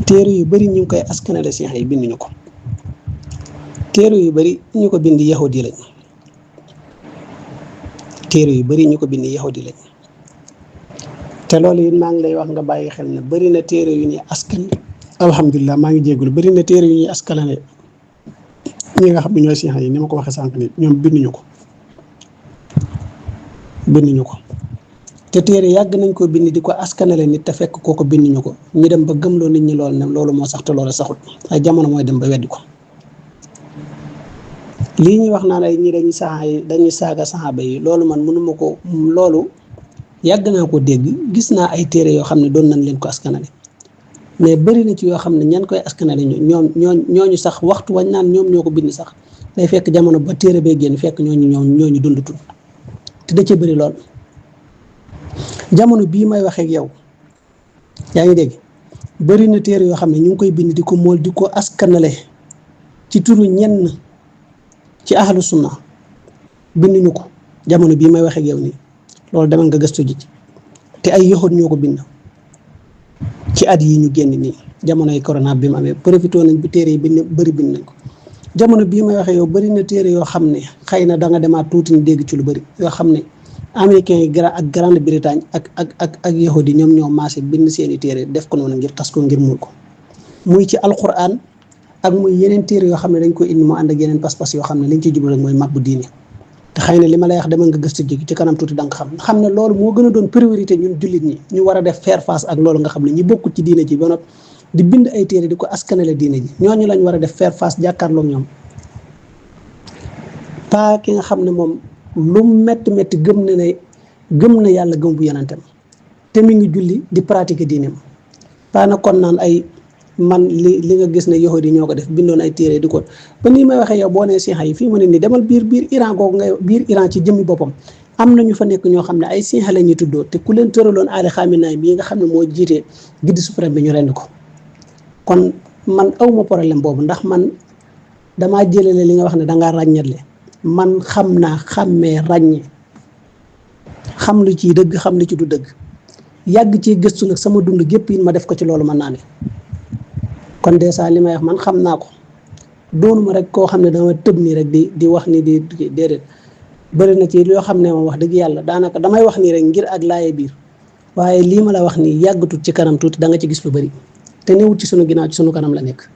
téere yu bari ñu ngi koy askanale science yi binduñu ko téere yu bari ñu ko bind yahudi lañ téere yu bari ñu ko bind yahudi lañ te loolu it maa ngi lay wax nga bàyyi xel ne bari na téere yu ñuy askan alhamdulilah maa ngi jégalu bari na téere yu ñuy askanale ñi nga xam ne ñooy science yi ni ma ko waxee sànq ni ñoom binduñu ko te téere yàgg nañ ko bind di ko askanale nit te fekk kooko binduñu ko ñu dem ba gëmloo nit ñi loolu ne loolu moo sax te loolu saxut ay jamono mooy dem ba weddi ko lii ñuy wax naan ay ñi dañuy saaga saxaaba yi loolu man mënuma ko loolu yàgg naa ko dégg gis naa ay téere yoo xam ne doon nañ leen ko askanale mais bëri na ci yoo xam ne ñan koy askanale ñooñu sax waxtu wañ naan ñoom ñoo ko bind sax day fekk jamono ba téere bee génn fekk ñooñu dundutul te da ca bëri lool jamono bii may waxee ak yow yaa ngi dégg bëri na téere yoo xam ne ñu ngi koy bind di ko mool di ko askanale ci turu ñenn ci ahlu sunna binduñu ko jamono bii may waxee ak yow nii loolu demal nga gëstu ji te ay yoxoot ñoo ko bind ci at yi ñu génn nii jamonoy corona bi mu amee profité nañ bu téere yi bëri bind nañ ko jamono bii may waxee yow bëri na téere yoo xam ne xëy na da nga demaat tuuti ñu dégg ci lu bëri yoo xam ne américains yi ak Grande-Bretagne ak yahudi yi ñoom ñoo maase bind seeni téere def ko noonu ngir tas ko ngir muur ko muy ci alquran ak muy yeneen téere yoo xam ne dañ ko indi mu ànd ak yeneen pas-pas yoo xam ne liñ ci jublu rek mooy màbbu diine te xëy na li ma lay wax demal nga gëstu ji ci kanam tuuti da nga xam ne loolu moo gën a doon priorité ñun jullit ñi ñu war a def faire face ak loolu nga xam ne ñi bokkul ci diine ji ba noppi di bind ay téere di ko askanale diine ji ñooñu lañ war a def faire face jàkkaarloog ñoom pas ki nga xam ne moom lu métti gëm na yàlla gëm bu yonentam te mi ngi julli di pratiquer diineem pas na kon naan ay man li nga gis ne yahudi ñoo ko def bindoon ay téere di ko ba nii may waxee yow boo nee sixa yi fii mu ne nii demal biir Iran googu ngay biir Iran ci jëmmi boppam am na ñu fa nekk ñoo xam ne ay sixa la ñuy tuddoo te ku leen tëraloon Ali Khamenei bii nga xam ne moo jiitee guide suprême bi ñu rend ko kon man awma problème boobu ndax man damaa jëlale li nga wax ne dangaa ràññetle man xam naa xàmmee ràññe xam lu ciy dëgg xam lu ci du dëgg yàgg ci gëstu nag sama dund gépp yi ma def ko ci loolu mën naa ne kon dèjà li may wax man xam naa ko doonuma rek koo xam ne dama tëb nii rek di wax ni di déedéet bëri na ci yoo xam ne moom wax dëgg yàlla daanaka damay wax nii rek ngir ak laaye biir waaye lii ma la wax nii yàggatut ci kanam tuuti da nga ci gis lu bëri te newut ci sunu ginnaaw ci sunu kanam la nekk